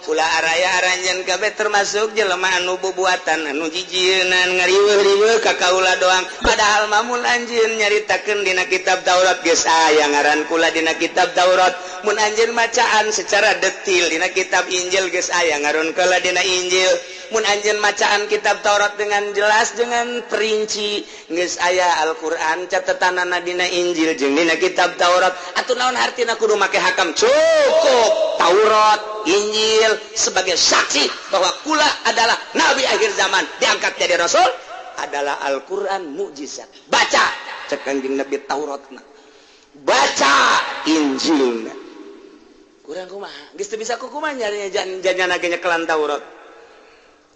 Kula araya aranjeun kabeh termasuk jelema anu bubuatan anu jijieunnan ngariweuh-riweuh ka kaula doang. Padahal mah mun anjeun nyaritakeun dina kitab Taurat geus aya ngaran kula dina kitab Taurat. Mun anjeun macaan secara detil dina kitab Injil geus aya ngaran kula dina Injil. Mun anjeun macaan kitab Taurat dengan jelas dengan perinci geus aya Al-Qur'an catetanana dina Injil jeung dina kitab Taurat. Atuh naon hartina kudu make hakam? Cukup Taurat, Injil sebagai saksi bahwa kula adalah nabi akhir zaman diangkat jadi rasul adalah Al-Qur'an mukjizat. Baca cek Kangjeng Nabi Tauratna, baca Injilna. Kurang kumaha geus teu bisa kukumaha nyarinya janyana ge nyekelan Taurat.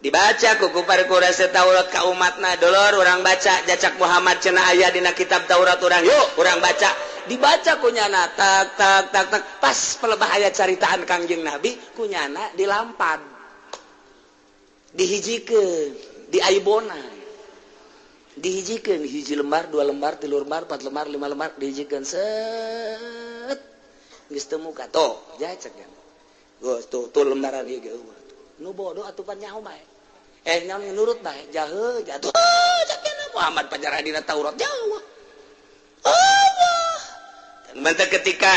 Dibaca ku kupar kurasa Taurat ka umatna, dulur urang baca jacak Muhammad cenah aya dina kitab Taurat urang, yuk urang baca. Dibaca kunyana tak tak tak tak pas pelebah aya caritaan Kangjeng Nabi kunyana dilampad, dihijikeun, diaibona, dihijikeun hiji lembar, dua lembar, tilu lembar, empat lembar, lima lembar, dihijikeun set geus teu muka tuh jacak kan. Geus tuh tuh lembaran ieu ge eueuh. Nu bodoh atuh pan nyaho bae. Nyaho nurut bae jahe jatuh cakena Muhammad pajarah dina Taurat jauh. Allah. Bentar ketika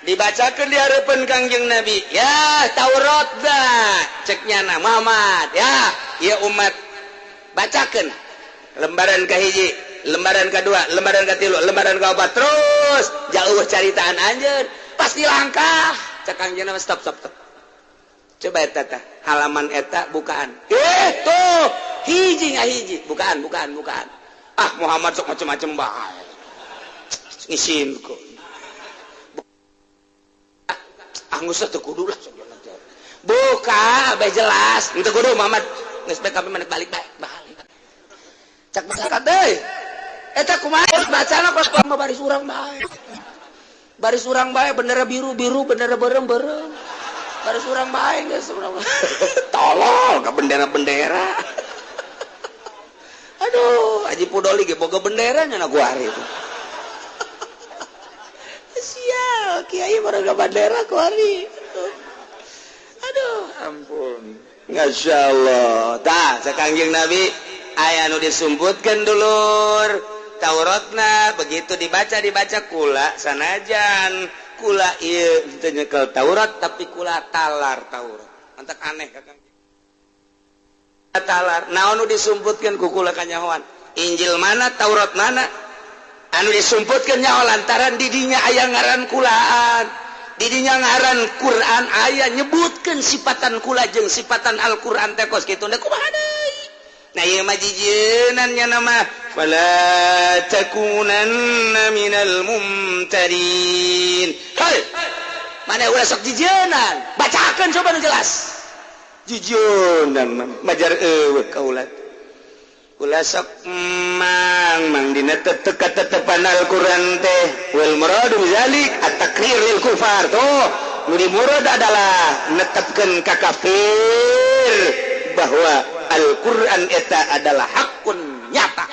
dibacakan di hadapan Kangjeng Nabi, ya Taurat dah cek nyana Muhammad, ya ya umat bacakan lembaran kahiji, lembaran kedua, lembaran ketilu, lembaran keempat, terus jauh caritaan anjeun pasti langkah cek Kangjeng Nabi stop stop stop. Coba eta tah halaman eta bukaan. Tuh hiji ngahiji bukaan bukaan bukaan. Ah Muhammad sok macem-macem bae. Ngisin kok. Ah geus teu kudu lah. Buka bae jelas, teu kudu Muhammad. Geus bae kami manek balik bae, balik. Cak masyarakat deui. Eta kumaha bacana kos baris urang bae. Baris urang bae bendera biru-biru, bendera berem-berem. Baris urang bae geus urang. Tolol ka bendera-bendera. Aduh, Haji Pudoli ge boga bendera nya ku hari itu. Sial, kiai boga bendera ku hari. Aduh, ampun. Masya Allah. Tah, sakangjeng Nabi aya nu disumputkeun dulur. Tauratna begitu dibaca-dibaca kula sanajan Kula ieu teu nyekel Taurat tapi kula talar Taurat. Mantak aneh kakang. Talar naon nu disumputkeun ku kula kanyahoan? Injil mana Taurat mana? Anu disumputkeun nyaho lantaran di dinya aya ngaran kulaan. Di dinya ngaran Quran aya nyebutkeun sifatan kula jeung sifatan Al-Qur'an teh kos kitu da kumaha deui? Nah ieu mah jijieunannya nama fala takunanna minal mumtarin. Hei, mana ulah sok jijieunnan? Bacakeun coba nu jelas. Jijieunnan mah majar eueuh kaula. Ulah sok mang dina tetep-tetepan Al-Qur'an teh wal muradu bizalik at-takrir lil kufar. Tuh, nu dimurad adalah netepkeun ka kafir bahwa Al-Quran eta adalah hakun nyata.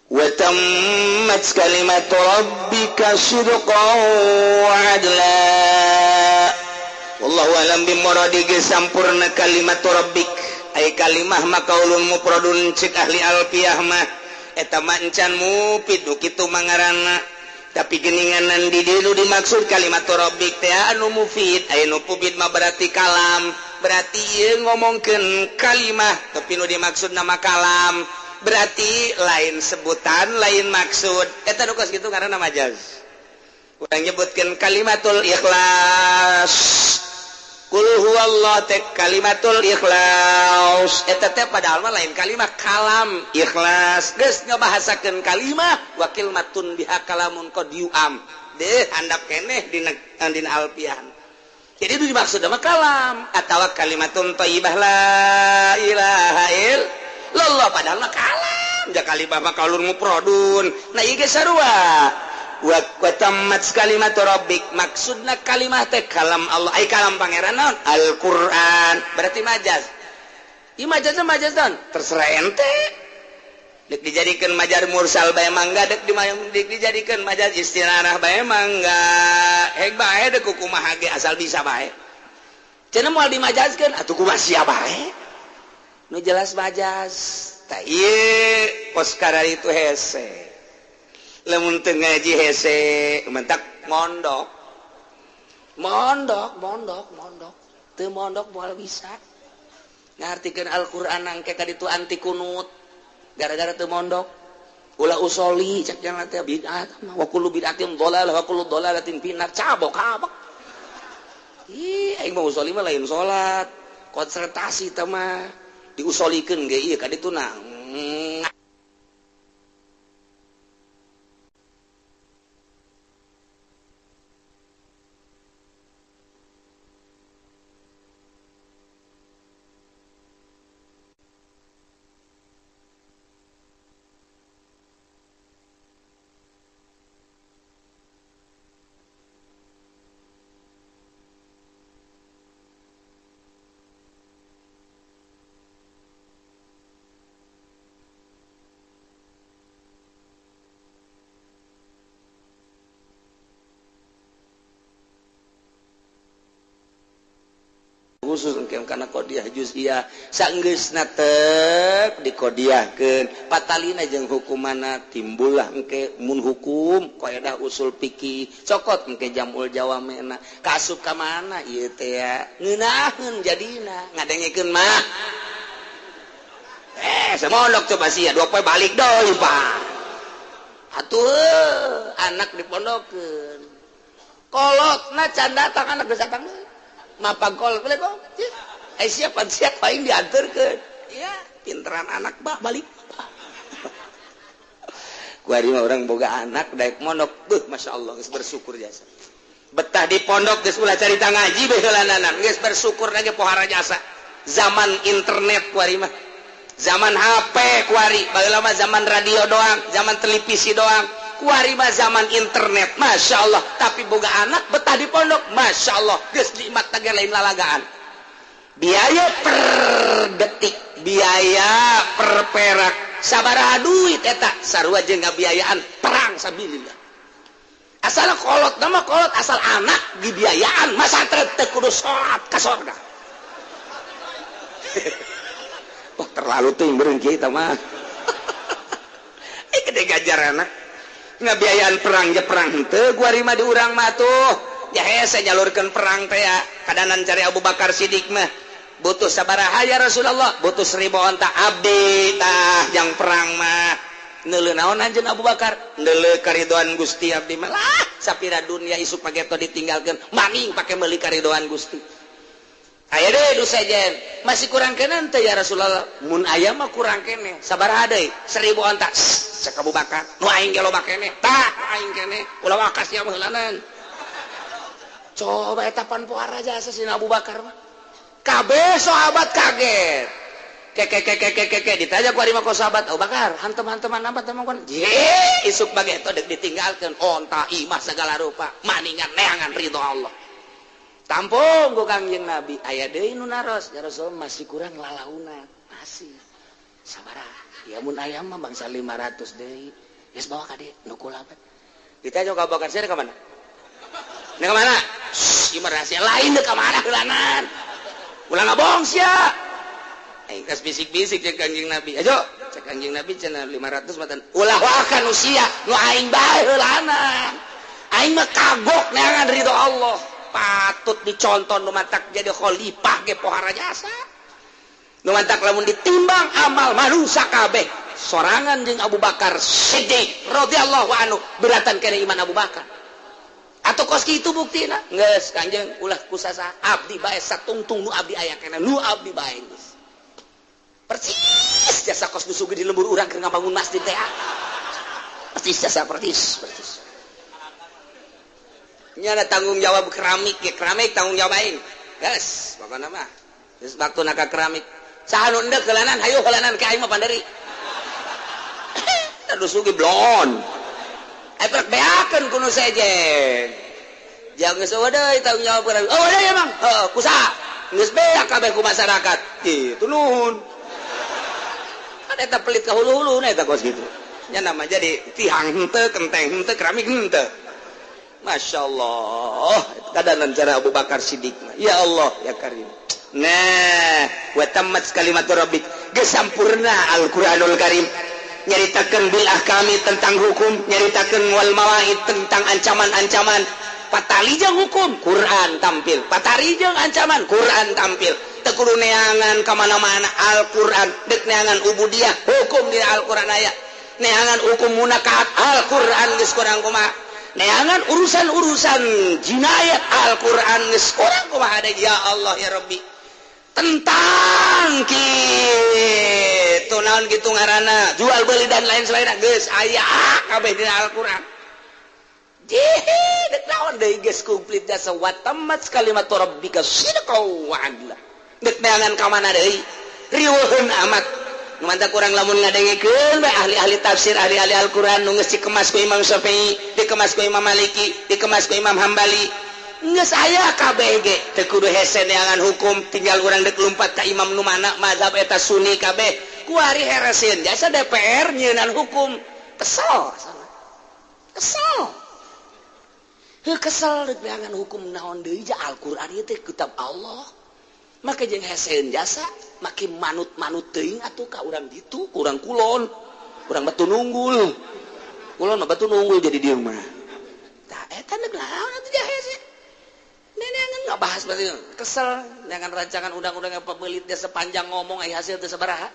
Wa tammat kalimatu rabbika sidqan wa adla. Wallahu alam bimuradi ge sampurna kalimat rabbik. Ai kalimah mah kaulun mufradun cek ahli alfiah mah eta mah encan mufid nu kitu mangaranna. Tapi geninganan di dieu dimaksud kalimat rabbik teh anu mufid, aya nu mufid mah berarti kalam. Berarti ieu ngomongkeun kalimah tapi nu dimaksud nama kalam berarti lain sebutan lain maksud eta nu kos kitu karena majaz. Urang nyebutkeun kalimatul ikhlas qul huwallahu teh kalimatul ikhlas eta teh padahal mah lain kalimah kalam ikhlas geus ngabahasakeun kalimah wa kalimatun biha kalamun qad yu'am deuh handap keneh dina alfiah. Jadi itu dimaksud sama kalam atau kalimatun thayyibah la ilaha illallah padahal mah kalam ja kalimah mah kaulun mufradun. Nah ieu ge sarua wa tammat kalimatu rabbik maksudna kalimah teh kalam Allah ai kalam pangeran naon Al-Qur'an berarti majaz. Ieu majazna majaz naon terserah ente. Dek dijadikeun majar mursal bae mangga dek dijadikeun majaz istinarah bae mangga hek bae dek kumaha ge asal bisa bae cenah moal dimajazkeun atuh kumaha sia bae nu jelas majaz tah ieu kos kararitu hese lamun teu ngaji hese mentak mondok mondok mondok mondok teu mondok moal bisa ngartikeun Al-Qur'an angke ka ditu anti kunut gara-gara teu mondok ulah usoli cek jangan teh bid'ah mah wa kullu bid'atin dhalalah wa kullu dhalalatin finnar cabok kabok. Ih aing mah usoli mah lain salat konsentrasi teh mah diusolikeun ge ieu ka ditu na khusus engke kana qodiah juz'iyah saenggeusna teu dikodiahkeun patalina jeung hukumanna timbullah engke mun hukum kaidah usul fikih cokot engke jamul jawamena kasup ka mana ieu teh ngeunaheun jadina ngadengekeun mah semondok coba sia dua poe balik deui Pak atuh anak dipondokeun kolotna can datang anak geus datang deui mapag kolot boleh kok siapa siapa yang diantarkan ya pinteran anak bah balik kuari mah orang boga anak daek mondok beuh Masya Allah geus bersyukur jasa betah di pondok geus ulah carita ngaji baheulananan geus bersyukur lagi pohara jasa zaman internet kuari mah zaman HP kuari baheula mah zaman radio doang zaman televisi doang kuari mah zaman internet Masya Allah tapi boga anak betah di pondok Masya Allah geus nikmat teh lain lalagaan biaya per detik biaya per perak sabaraha duit eta sarua jeung ngabiayaan perang sabilillah asal kolot nama kolot asal anak dibiayaan masa teu kudu salat ka sorga. Wah terlalu teuing beureun kieu eta mah. Gede gajar anak. Ngabiayaan perang je perang henteu gua mah di urang mah tuh. Ya hese nyalurkeun perang teh ya. Kadanan cari Abu Bakar Siddiq mah. Butuh sabaraha ya Rasulullah? Butuh 1000 onta abdi tah jang perang mah. Neuleuh naon anjeun Abu Bakar? Neuleuh karidoan Gusti abdi mah. Lah sapira dunia isuk pageto ditinggalkeun, maning pake meuli karidoan Gusti. Aya deui nu sejen, masih kurang keneh teh ya Rasulullah. Mun aya mah kurang keneh. Sabaraha deui? 1000 onta. Cek Abu Bakar, nu aing ge loba keneh. Tah, nu aing keneh. Ulah wakas ya mah heulanan. Coba eta pan pohara jasa si Abu Bakar mah. Kabeh sahabat kaget. Ke ke ke ke ke ke ditanya ku ari mah ku sahabat Abu Bakar, hantem-hanteman apa teman kan? Ye, isuk bageto deuk ditinggalkeun onta imah segala rupa, maningan neangan ridho Allah. Tampung ku Kangjeng Nabi, aya deui nu naros, ya Rasul masih kurang lalaunan, masih. Sabaraha? Ya mun aya mah bangsa 500 deui. Geus bawa ka dieu, nu kula. Ditanya ku Abu Bakar, sia ka mana? Nya ka mana? Shh, ieu mah rahasia lain deuk ka mana heulanan. Ulah ngabong sia. Geus bisik-bisik cek Kangjeng Nabi. Ayo, cek Kangjeng Nabi cenah 500 matan. Ulah wakan usia nu aing bae heulanan. Aing mah kagok neangan ridho Allah. Patut dicontoh nu matak jadi khalifah ge pohara jasa. Nu matak lamun ditimbang amal manusia kabeh sorangan jeung Abu Bakar Siddiq radhiyallahu anhu beratan kene iman Abu Bakar. Atau kos kitu buktina geus Kangjeng ulah kusasa abdi bae satungtung nu abdi aya kene nu abdi bae geus. Persis jasa kos nu sugih di lembur urang keur ngabangun masjid teh. Persis jasa persis persis. Ini ada tanggung jawab keramik ya, keramik tanggung jawab aing. Geus, pokona mah. Geus waktuna ka keramik. Saha nu endek heulanan, hayu heulanan ka aing mah panderi. Aduh sugih blon. Ai prek beakeun ku nu sejen. Jangan geus eueuh deui tanggung jawab keramik. Oh deui emang. Heuh, kusaha? Geus beak kabeh ku masyarakat. Kitu nuhun. Kan eta pelit ka hulu-hulu na eta kos kitu. Nya nama jadi tihang henteu, kenteng henteu, keramik henteu. Masya Allah, kadanan cara Abu Bakar Siddiq. Ya Allah, ya Karim. Nah, wa tammat kalimatu rabbik. Geus sampurna Al-Qur'anul Karim. Nyaritakeun bil ahkami tentang hukum, nyaritakeun wal mawaid tentang ancaman-ancaman. Patali jeung hukum, Quran tampil. Patali jeung ancaman, Quran tampil. Teu kudu neangan ka mana-mana Al-Qur'an, deuk neangan ubudiyah, hukum di Al-Qur'an aya. Neangan hukum munakahat, Al-Qur'an geus kurang kumaha. Neangan urusan-urusan jinayat Al-Qur'an geus kurang kumaha deui ya Allah ya Rabbi. Tentang kitu naon kitu ngaranna jual beli dan lain sebagainya geus aya kabeh dina Al-Qur'an. Dek naon deui geus komplit jasa wa tammat kalimatu rabbika sidqan wa adla. Dek neangan ka mana deui? Riweuheun amat. Mantap kurang lamun ngadengekeun bae ahli-ahli tafsir, ahli-ahli Al-Qur'an nu geus dikemas ku Imam Syafi'i, dikemas ku Imam Maliki, dikemas ku Imam Hambali. Geus aya kabeh ge, teu kudu hese neangan hukum, tinggal urang deuk lumpat ka imam nu mana mazhab eta Sunni kabeh. Kuari hereseun jasa DPR nyieunnan hukum. Kesel. Kesel. Heuh kesel deuk neangan hukum naon deui ja Al-Qur'an ieu teh kitab Allah. Maka jeung heseun jasa make manut-manut teuing atuh ka urang ditu, urang kulon, urang Batu Nunggul. Kulon mah Batu Nunggul jadi dieu mah. Tah eta deuk naon atuh ja hese. Neneangan ngabahas berarti kesel neangan rancangan undang-undang apa peulitnya sepanjang ngomong aya hasil teu sabaraha.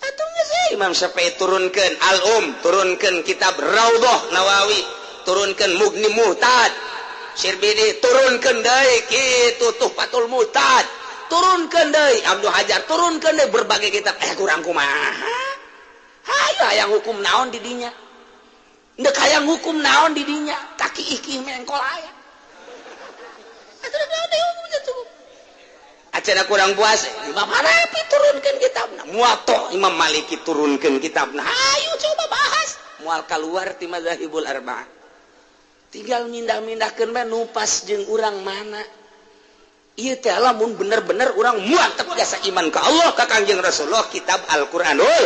Atuh geus Imam Syafi'i turunkeun Al-Um, turunkeun kitab Raudhah Nawawi, turunkeun Mughni Muhtad. Syirbini turunkeun deui kitu Tuhfatul Muhtad. Turunkeun deui Abdul Hajar, turunkeun deui berbagai kitab. Kurang kumaha? Hayu hayang hukum naon di dinya? Deuk hayang hukum naon di dinya? Kaki ikih mengkol aya. Atuh naon deui hukum cukup. Acana kurang puas, Imam Hanafi turunkeun kitabna, Muwatta Imam Maliki turunkeun kitabna. Hayu coba bahas. Moal kaluar ti mazahibul arba'ah. Tinggal mindah-mindahkeun bae nu pas jeung urang mana. Ieu teh lamun bener-bener urang muantep jasa iman ka Allah ka Kangjeng Rasulullah kitab Al-Qur'anul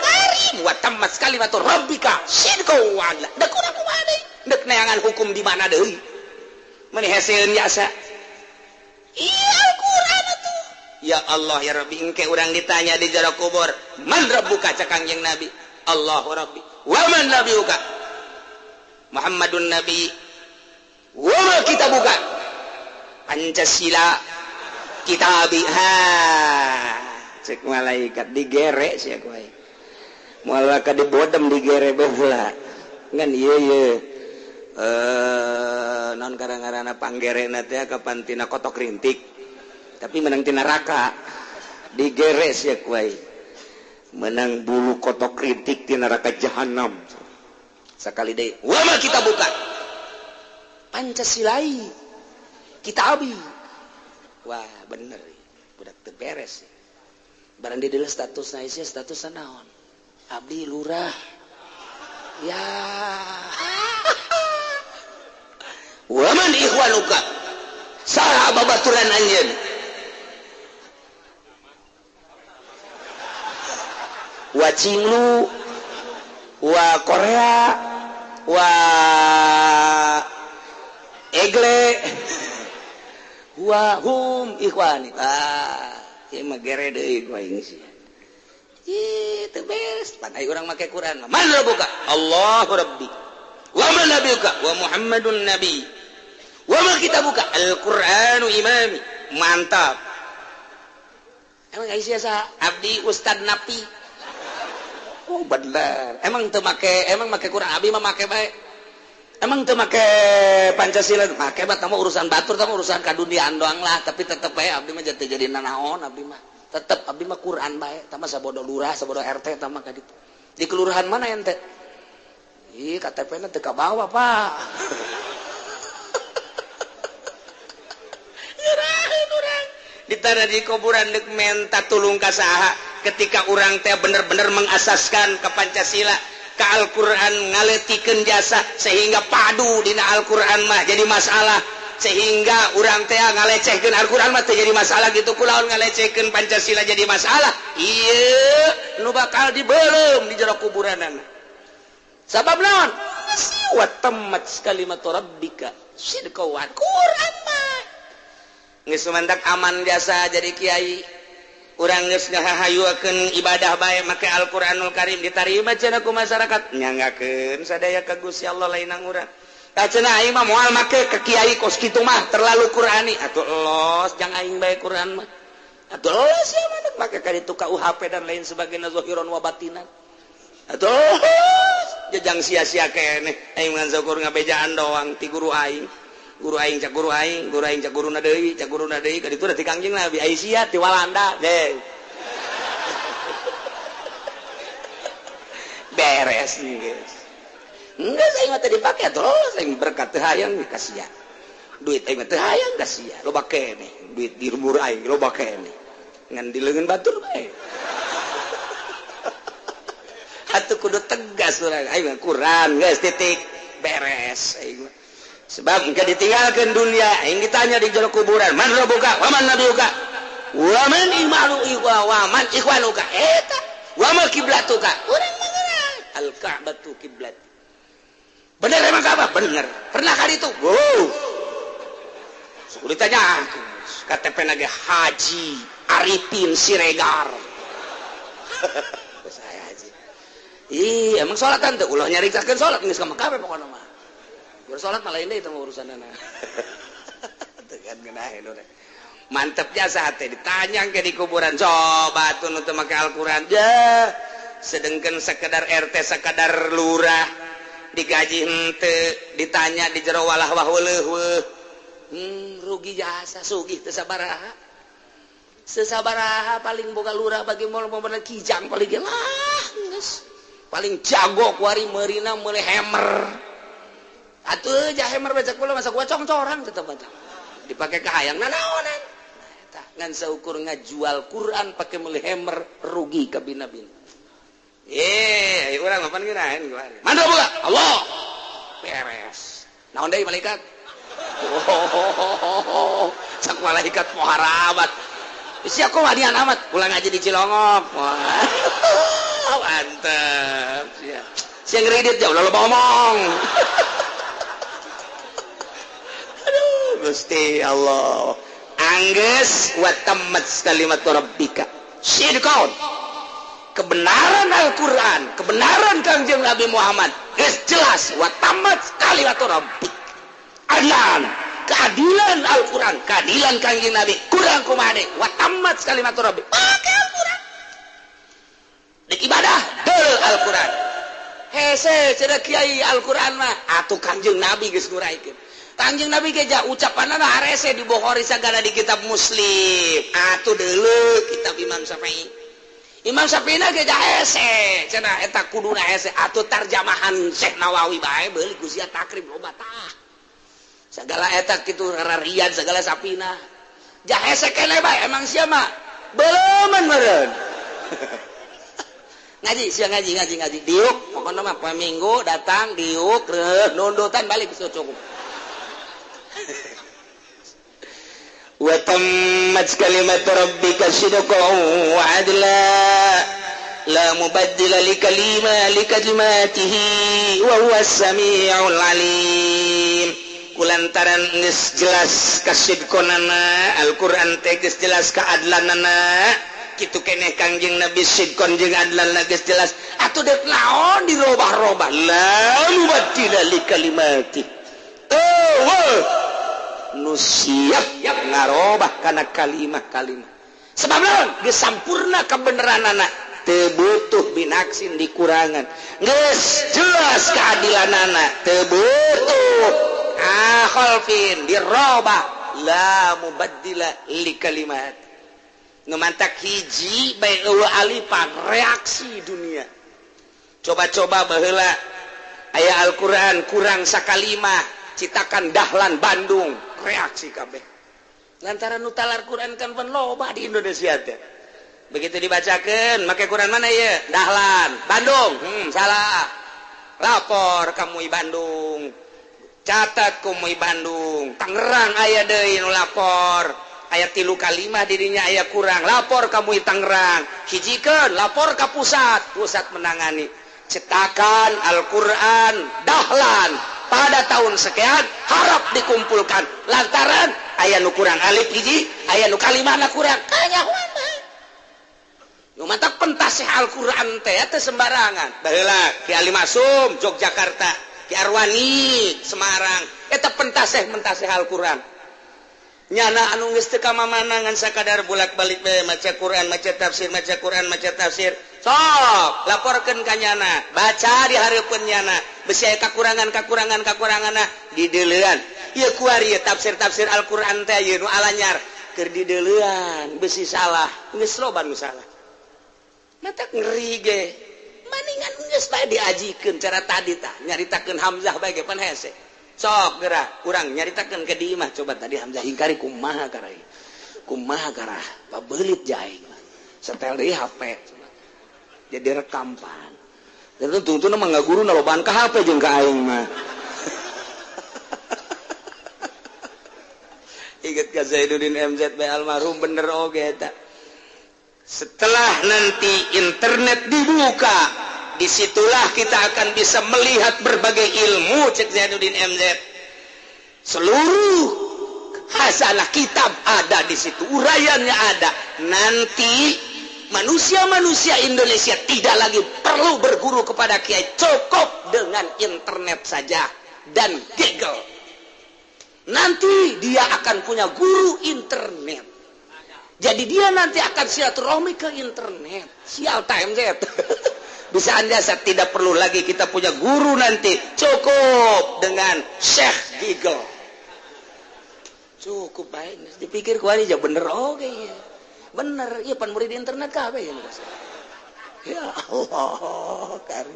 Karim wa tammat kalimatu rabbika sidqan wa adla. Deuk urang kumaha deui? Deuk neangan hukum di mana deui? Meuni heseun jasa. Iya Al-Qur'an atuh. Ya Allah ya Rabbi, engke urang ditanya di jero kubur, man rabbuka cak Kangjeng Nabi? Allahu Rabbi. Wa man nabiyuka? Muhammadun Nabi. Wa ma kitabuka? Pancasila kitabi. Ha, cek malaikat digere sia ku aing. Moal ka dibodem digere baheula. Ngan ieu ye non karang-karana panggerena teh kapan tina kotok rintik. Tapi menang tina neraka. Digere sia ku aing. Menang bulu kotok rintik tina neraka jahanam. Sakali deui, wa ma kitabuka? Pancasilai kitabi. Wah, bener budak teu beres. Barang di deuleu statusna sia statusna naon? Abdi lurah. Ya. Wa man ikhwanuka? Saha babaturan anjeun? Wa Cinglu, wa Korea, wa Egle, wa hum ikhwani. Ah, ieu mah gere deui ku aing sia. Ih, teu beres. Pan ai urang make Quran mah. Man rabbuka? Allahu Rabbi. Wa man nabiyuka? Wa Muhammadun nabi. Wa ma kitabuka? Al-Qur'anu imami. Mantap. Emang ai sia saha? Abdi Ustad Napi. Oh, bener. Emang teu make, emang make Quran abdi mah make bae. Emang teu make Pancasila, make mah tah urusan batur, tah urusan kaduniaan doang lah, tapi tetep bae abdi mah teu jadi nanaon abdi mah. Tetep abdi mah Quran bae, tah mah sabodo lurah, sabodo RT tah mah ka ditu. Di kelurahan mana ente? Ih, KTP-na teu kabawa, Pak. Nyeraheun urang. Ditara di kuburan deuk menta tulung ka saha ketika urang teh bener-bener mengasaskan ke Pancasila, ke Al-Qur'an ngaletikeun jasa sehingga padu dina Al-Qur'an mah jadi masalah, sehingga urang teh ngalecehkeun Al-Qur'an mah teu jadi masalah gitu, kulaon ngalecehkeun Pancasila jadi masalah. Ieu nu bakal dibeuleum di jero kuburanana. Sabab naon? Wa tammat kalimatu rabbika sidqa wa Qur'an mah. Geus sumandak aman jasa jadi kiai. Urang geus ngahayuakeun ibadah bae make Al-Qur'anul Karim ditarima cenah ku masyarakat, nyanggakeun sadaya ka Gusti Allah lainang urang. Tah cenah aing mah moal make ka kiai kos kitu mah terlalu Qur'ani. Atuh los jang aing bae Qur'an mah. Atuh los sia mah make ka ditu KUHP dan lain sebagainya zahiran wa batinan. Atuh jejang sia-sia keneh aing ngan syukur ngabejaan doang ti guru aing. Guru aing cak guru aing, guru aing cak guruna deui, cak guruna deui, ka ditu ti Kangjeng Nabi Aisyah ti Walanda deh. Beres nih guys. Enggak saya mah teu dipake terus aing berkat teu hayang ka sia. Duit aing mah teu hayang ka sia, loba keneh. Duit di lembur aing loba keneh. Ngan di leungeun batur bae. Atuh kudu tegas urang, aing mah Quran geus titik beres aing mah. Sebab engke ditinggalkeun dunia, aing ditanya di jero kuburan, man rabbuka wa man nabiyuka wa man imanu wa man ikhwanuka, eta wa ma kiblatuka. Urang mah al ka'batu kiblat. Bener emang Ka'bah? Bener. Pernah kali itu? Wow. Sudah ditanya KTP nage Haji Arifin Siregar. Saya haji. Ih, emang sholat tante ulah nyaritakeun sholat geus ka Mekah pokona mah. Bersolat malah ini itu urusan anak. Mantep jasa teh ditanya ke di kuburan, coba tuh nu teu make Al-Qur'an. Ya, sedengkeun sekedar RT sekadar lurah digaji henteu, ditanya di jero walah wah weuleuh. Rugi jasa sugih teu sabaraha. Sesabaraha paling boga lurah bagi moal bener kijang paling lah geus. Paling jago kuari meurina meuli hammer. Atuh jahemer baca kula masa gua congcorang tetep baca. Dipake kahayang nanaonan. Nah eta ngan saukur ngajual Quran pake meuli hammer rugi ka bina-bina. Eh, urang mah pan ngeunaheun kuari. Mana buka? Allah. Beres. Naon deui malaikat? Oh, cak malaikat pohara amat. Sia kok wanian amat, pulang aja di Cilongok. Wah, mantep sia. Sia ngredit ya ulah loba omong. Gusti Allah. Anggeus wa tammat kalimatu rabbika sidqan. Kebenaran Al-Qur'an, kebenaran Kangjeng Nabi Muhammad geus jelas wa tamat kalimatu rabbik. Adlan, keadilan Al-Qur'an, keadilan Kangjeng Nabi kurang kumaha deui wa tamat kalimatu rabbik. Pake Al-Qur'an. Di ibadah deul Al-Qur'an. Hese cenah kiai Al-Qur'an mah atuh Kangjeng Nabi geus nguraikeun. Kangjeng Nabi ge ja ucapanna harese di Bukhari sagala di kitab Muslim. Atuh deuleu kitab Imam Syafi'i. Imam Syafi'i ge ja hese cenah eta kuduna hese atuh tarjamahan Syekh Nawawi bae beuli ku sia takrib loba tah. Sagala eta kitu rarian sagala sapina. Ja hese keneh bae emang sia mah beuleumeuh meureun. Ngaji sia ngaji diuk pokona mah poe Minggu datang diuk reuh nundutan balik geus cukup. Wa tammat kalimatu rabbika sidqan wa adla la mubaddila li kalimatihi wa huwas samiul alim. Kulantaran geus jelas kasidqonana Al-Qur'an teh geus jelas kaadlanana kitu keneh Kangjeng Nabi sidqon jeung adlanna geus jelas atuh deuk naon dirobah-robah la mubaddila li kalimatihi. Oh, nu siap ngarobah kana kalimah-kalimah sebab naon geus sampurna kebenaranana teu butuh binaksin dikurangan geus jelas keadilanana teu butuh khalfin dirobah la mubaddila li kalimat. Nu mantak hiji bae eueuh alifan reaksi dunia. Coba-coba baheula aya Al-Qur'an kurang sakalimah citakan Dahlan Bandung reaksi kabeh lantaran nu talar Quran kan pan loba di Indonesia teh. Begitu dibacakeun make Quran mana ieu Dahlan Bandung, salah lapor ka MUI Bandung, catat ku MUI Bandung. Tangerang aya deui nu lapor aya 3 kalimah dirinya aya kurang, lapor ka MUI Tangerang, hijikeun lapor ka pusat, pusat menangani cetakan Al-Quran Dahlan pada tahun sekian harap dikumpulkan lantaran aya nu kurang alif hiji aya nu kalimahna kurang kanyahoan bae. Nu mantak pentasih Al-Quran teh teh sembarangan. Baheula Ki Ali Masum Yogyakarta, Ki Arwani Semarang eta pentasih Al-Quran. Nyana anu geus teu kamamana ngan sakadar bolak-balik bae maca Quran, maca tafsir, maca Quran, maca tafsir. Sok laporkeun ka nyana, baca di hareupeun nyana, besi aya kakurangan-kakurangan-kakuranganna dideuleuan. Ieu kuari tafsir-tafsir Al-Qur'an teh ieu nu alanyar keur dideuleuan, besi salah, geus loba nu salah. Matak ngeri ge. Maningan geus bae diajikeun cara tadi tah, nyaritakeun Hamzah bae ge pan hese. Sok gerak kurang nyaritakeun ke di imah coba tadi Hamzah hingkari kumaha karai. Kumaha karah pabelit jaing. Setel deui HP. Jadi rekampan. Terus tungtuna mah ngaguru lobaan ka HP jeung ka aing mah. Ingat ka Zainuddin MZ bae almarhum bener oge eta. Setelah nanti internet dibuka, disitulah kita akan bisa melihat berbagai ilmu cek Zainuddin MZ. Seluruh hasanah kitab ada di situ, uraiannya ada. Nanti manusia-manusia Indonesia tidak lagi perlu berguru kepada kiai, cukup dengan internet saja dan Google. Nanti dia akan punya guru internet. Jadi dia nanti akan silaturahmi ke internet. Sial time Z. Bisa anda tidak perlu lagi kita punya guru nanti, cukup dengan Syekh Google. Cukup baik. Dipikir kuari aja bener oke ya. Bener, iya pan murid internet kabeh ya. Ya Allah, kari.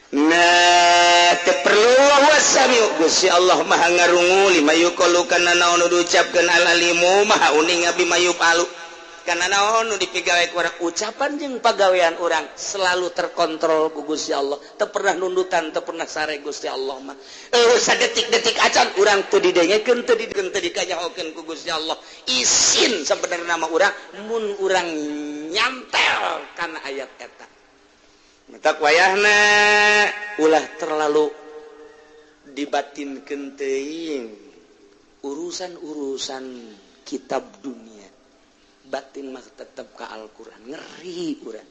Nah, teu perlu wasami Gusti Allah Maha ngarungu lima yuqalu kana naon nu diucapkeun al-alimu maha uning abi mayupalu. Karena naon nu dipigawe ku urang ucapan jeung pagawean urang selalu terkontrol ku Gusti Allah. Teu pernah nundutan, teu pernah sare Gusti Allah mah. Sadetik-detik acan urang teu didengekeun, teu didengekeun, teu dikanyahokeun ku Gusti Allah. Isin sabenerna mah urang mun urang nyantel kana ayat eta. Matak wayahna ulah terlalu dibatinkeun teuing urusan-urusan kitab dunia. Batin mah tetep ka Al-Qur'an. Ngeri urang.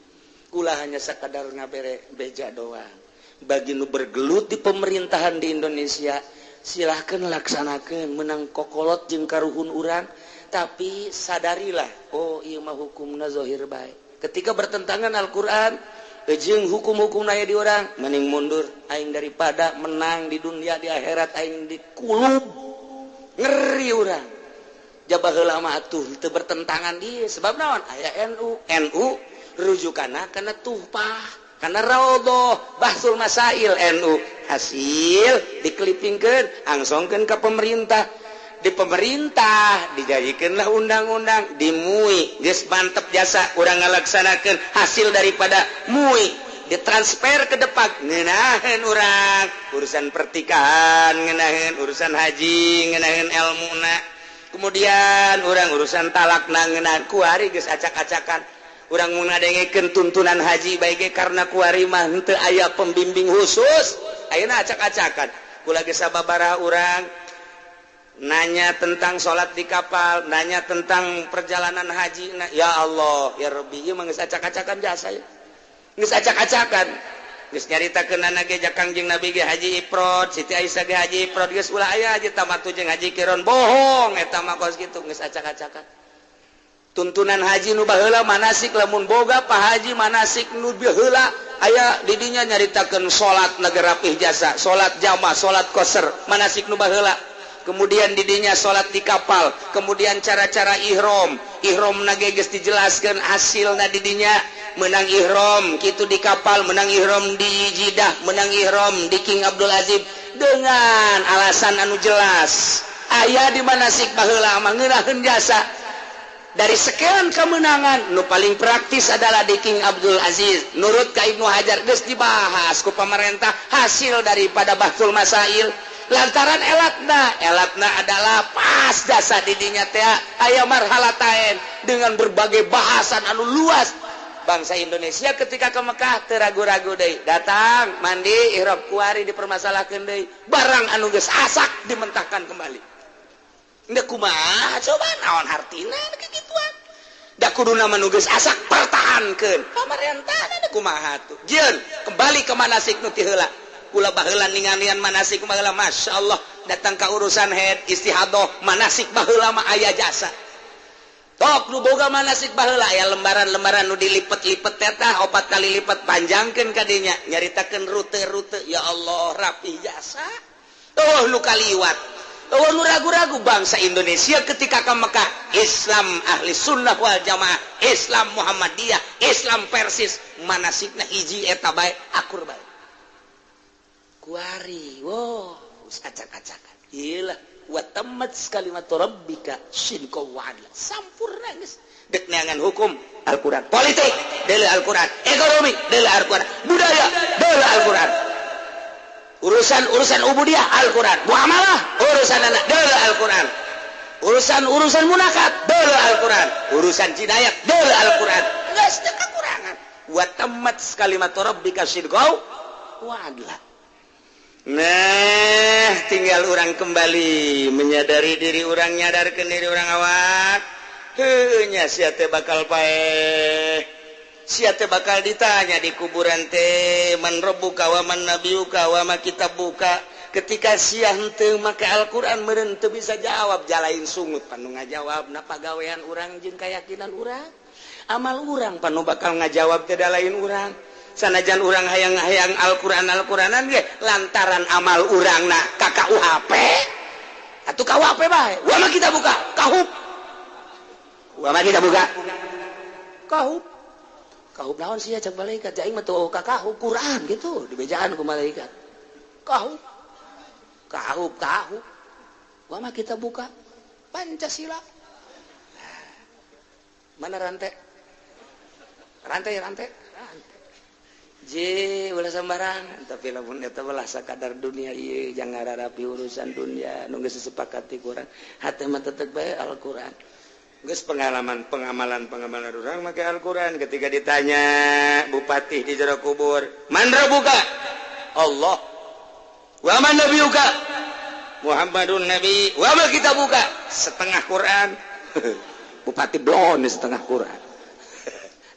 Kula hanya sakadar ngabere beja doang. Bagi nu bergelut di pemerintahan di Indonesia, silahkan laksanakan, menang kokolot jeung karuhun urang, tapi sadarilah, oh ieu mah hukumna zahir bae. Ketika bertentangan Al-Qur'an jeung hukum-hukum aya di urang, mending mundur aing daripada menang di dunia, di akhirat aing dikulub. Ngeri urang. Jaba heula mah atuh teu bertentangan ieu, sebab naon? Aya NU. NU rujukanna kana Tuhfah, kana Raudhah, Bahsul Masail NU. Hasil dikelipingkeun, angsongkeun ka pemerintah. Di pemerintah dijadikanlah undang-undang, di MUI geus mantep jasa urang ngalaksanakeun. Hasil daripada MUI ditransfer ke depan, ngeunaheun urang urusan pertikahan, ngeunaheun urusan haji, ngeunaheun ilmuna, kemudian urang urusan talakna ngeunaheun. Kuari geus acak-acakan urang mun ngadengekeun tuntunan haji bae, karena kuari mah henteu aya pembimbing khusus. Ayeuna acak-acakan. Kula geus sababaraha urang nanya tentang sholat di kapal, nanya tentang perjalanan haji. Nah, ya Allah, ya Rabbi, ieu mah geus acak-acakan jasa ya. Geus acak-acakan. Geus nyaritakeun ge Kangjeng Nabi ge haji ifrad, Siti Aisyah ge haji ifrad, geus ulah aya haji tamattu jeung haji qiron, bohong eta mah kos kitu, geus acak-acakan. Tuntunan haji nu baheula manasik, lamun boga Pak Haji manasik nu baheula aya di dinya nyaritakeun salat negara rapih jasa, salat jamaah, salat qasar, manasik nu baheula. Kemudian didinya salat di kapal, kemudian cara-cara ihrom, ihrom nage geus dijelaskeun, hasilna didinya menang ihrom kitu di kapal, menang ihrom di Jidah, menang ihrom di King Abdul Aziz dengan alasan anu jelas. Aya di manasik baheula mah ngeunaheun jasa. Dari sekian kemenangan nu paling praktis adalah di King Abdul Aziz. Nurut ka Ibnu Hajar, geus dibahas ku pemerintah hasil daripada Bahsul Masail. Lantaran elatna, elatna adalah pas jasa didinya teh aya marhalatain dengan berbagai bahasan anu luas. Bangsa Indonesia ketika ke Mekah teu ragu-ragu deui, datang mandi ihram. Kuari dipermasalahkeun deui, barang anu geus asak dimentahkan kembali. Ndek kumaha coba, naon hartina kegituan? Da kuduna mah nu geus asak pertahankeun. Pamarentah da kumaha tuh? Jieun kembali ke manasik nu ti heula. Kula baheula ningalian manasik baheula, Masya Allah, datang ke urusan haid, istihadoh, manasik baheula mah aya jasa. Tok nu boga manasik baheula aya lembaran-lembaran nu dilipet-lipet teh, opat kali lipat, panjangkeun ka dinya, nyaritakeun rute-rute, ya Allah, rapi jasa. Oh, nu kaliwat. Oh, nu ragu-ragu bangsa Indonesia ketika ke Mekah, Islam Ahli Sunnah wal Jamaah, Islam Muhammadiyah, Islam Persis, manasikna hiji eta bae, akur bae. Kuari, wow, acak-acakan. Iyalah, wa tammat kalimatu rabbika sidqa wa adla. Sampurna geus. Dek neangan hukum Al-Qur'an, politik deuleu Al-Qur'an, ekonomi deuleu Al-Qur'an, budaya deuleu Al-Qur'an. Urusan-urusan ubudiyah Al-Qur'an, muamalah urusan anak deuleu Al-Qur'an. Urusan-urusan munakat deuleu Al-Qur'an, urusan jinayat deuleu Al-Qur'an. Geus teu kekurangan. Wa tammat kalimatu rabbika sidqa wa adla. Nah, tinggal orang kembali menyadari diri orang, nyadarkeun diri orang awak. Heuh nya, sia teh bakal paeh. Sia teh bakal ditanya di kuburan teh, man rabbuka wa man nabiyuka wa ma kitabuka. Ketika sia henteu make Al-Qur'an meureun teu bisa jawab, jalain sungut panu ngajawab na pagawean urang jeung keyakinan urang. Amal urang panu bakal ngajawab, tidak lain urang. Sanajan urang hayang-hayang Al-Qur'an Al-Qur'anan ge, lantaran amal urang na KKUHP atau KUHP bae, wa ma kitabuka, kahup, wa ma kitabuka, kahup, kahup naon sih cak malaikat? Aing mah teu kahup Quran gitu dibejaan ku malaikat. Kahup, kahup, kahup, wa ma kitabuka, Pancasila. Mana rantai, rantai, rantai, rantai. J ulah sembarangan, tapi lamun eta belah sakadar dunia ieu, jangan rarapi urusan dunia nu geus disepakati Quran, hate mah tetep bae Al-Qur'an. Geus pengalaman, pengamalan, pengamalan urang make Al-Qur'an. Ketika ditanya bupati di jero kubur, man rabbuka? Allah. Wa man nabiyuka? Muhammadun nabi. Wa ma kitabuka? Setengah Quran. Bupati belum setengah Quran,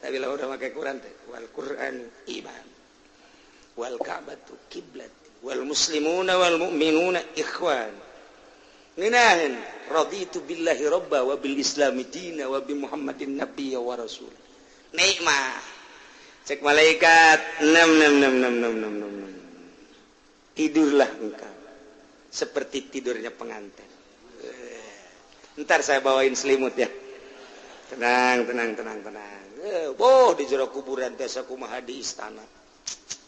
tapi lah udah pakai Quran teh. Wal Quran iman, wal Ka'batu kiblat, wal muslimuna wal mu'minuna ikhwan. Ngeunaheun, raditu billahi robba wa bil islami dina wa bi Muhammadin nabiyya wa rasul. Nikmah. Cek malaikat, 6 6 6 6 6 6 6 6. Tidurlah engkau seperti tidurnya pengantin. Ntar saya bawain selimut ya. Tenang, tenang, tenang, tenang. Boh di jero kuburan teh sakumaha di istana.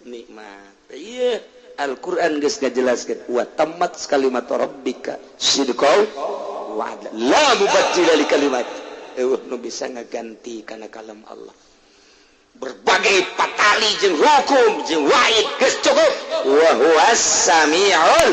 Nikmat. Iya, Al-Qur'an geus ngajelaskeun, wa tammat kalimat rabbika sidqau wa adla la mubaddila li kalimat. Eueuh nu bisa ngaganti kana kalam Allah. Berbagai patali jeung hukum jeung wa'id geus cukup. Wa huwas samiul.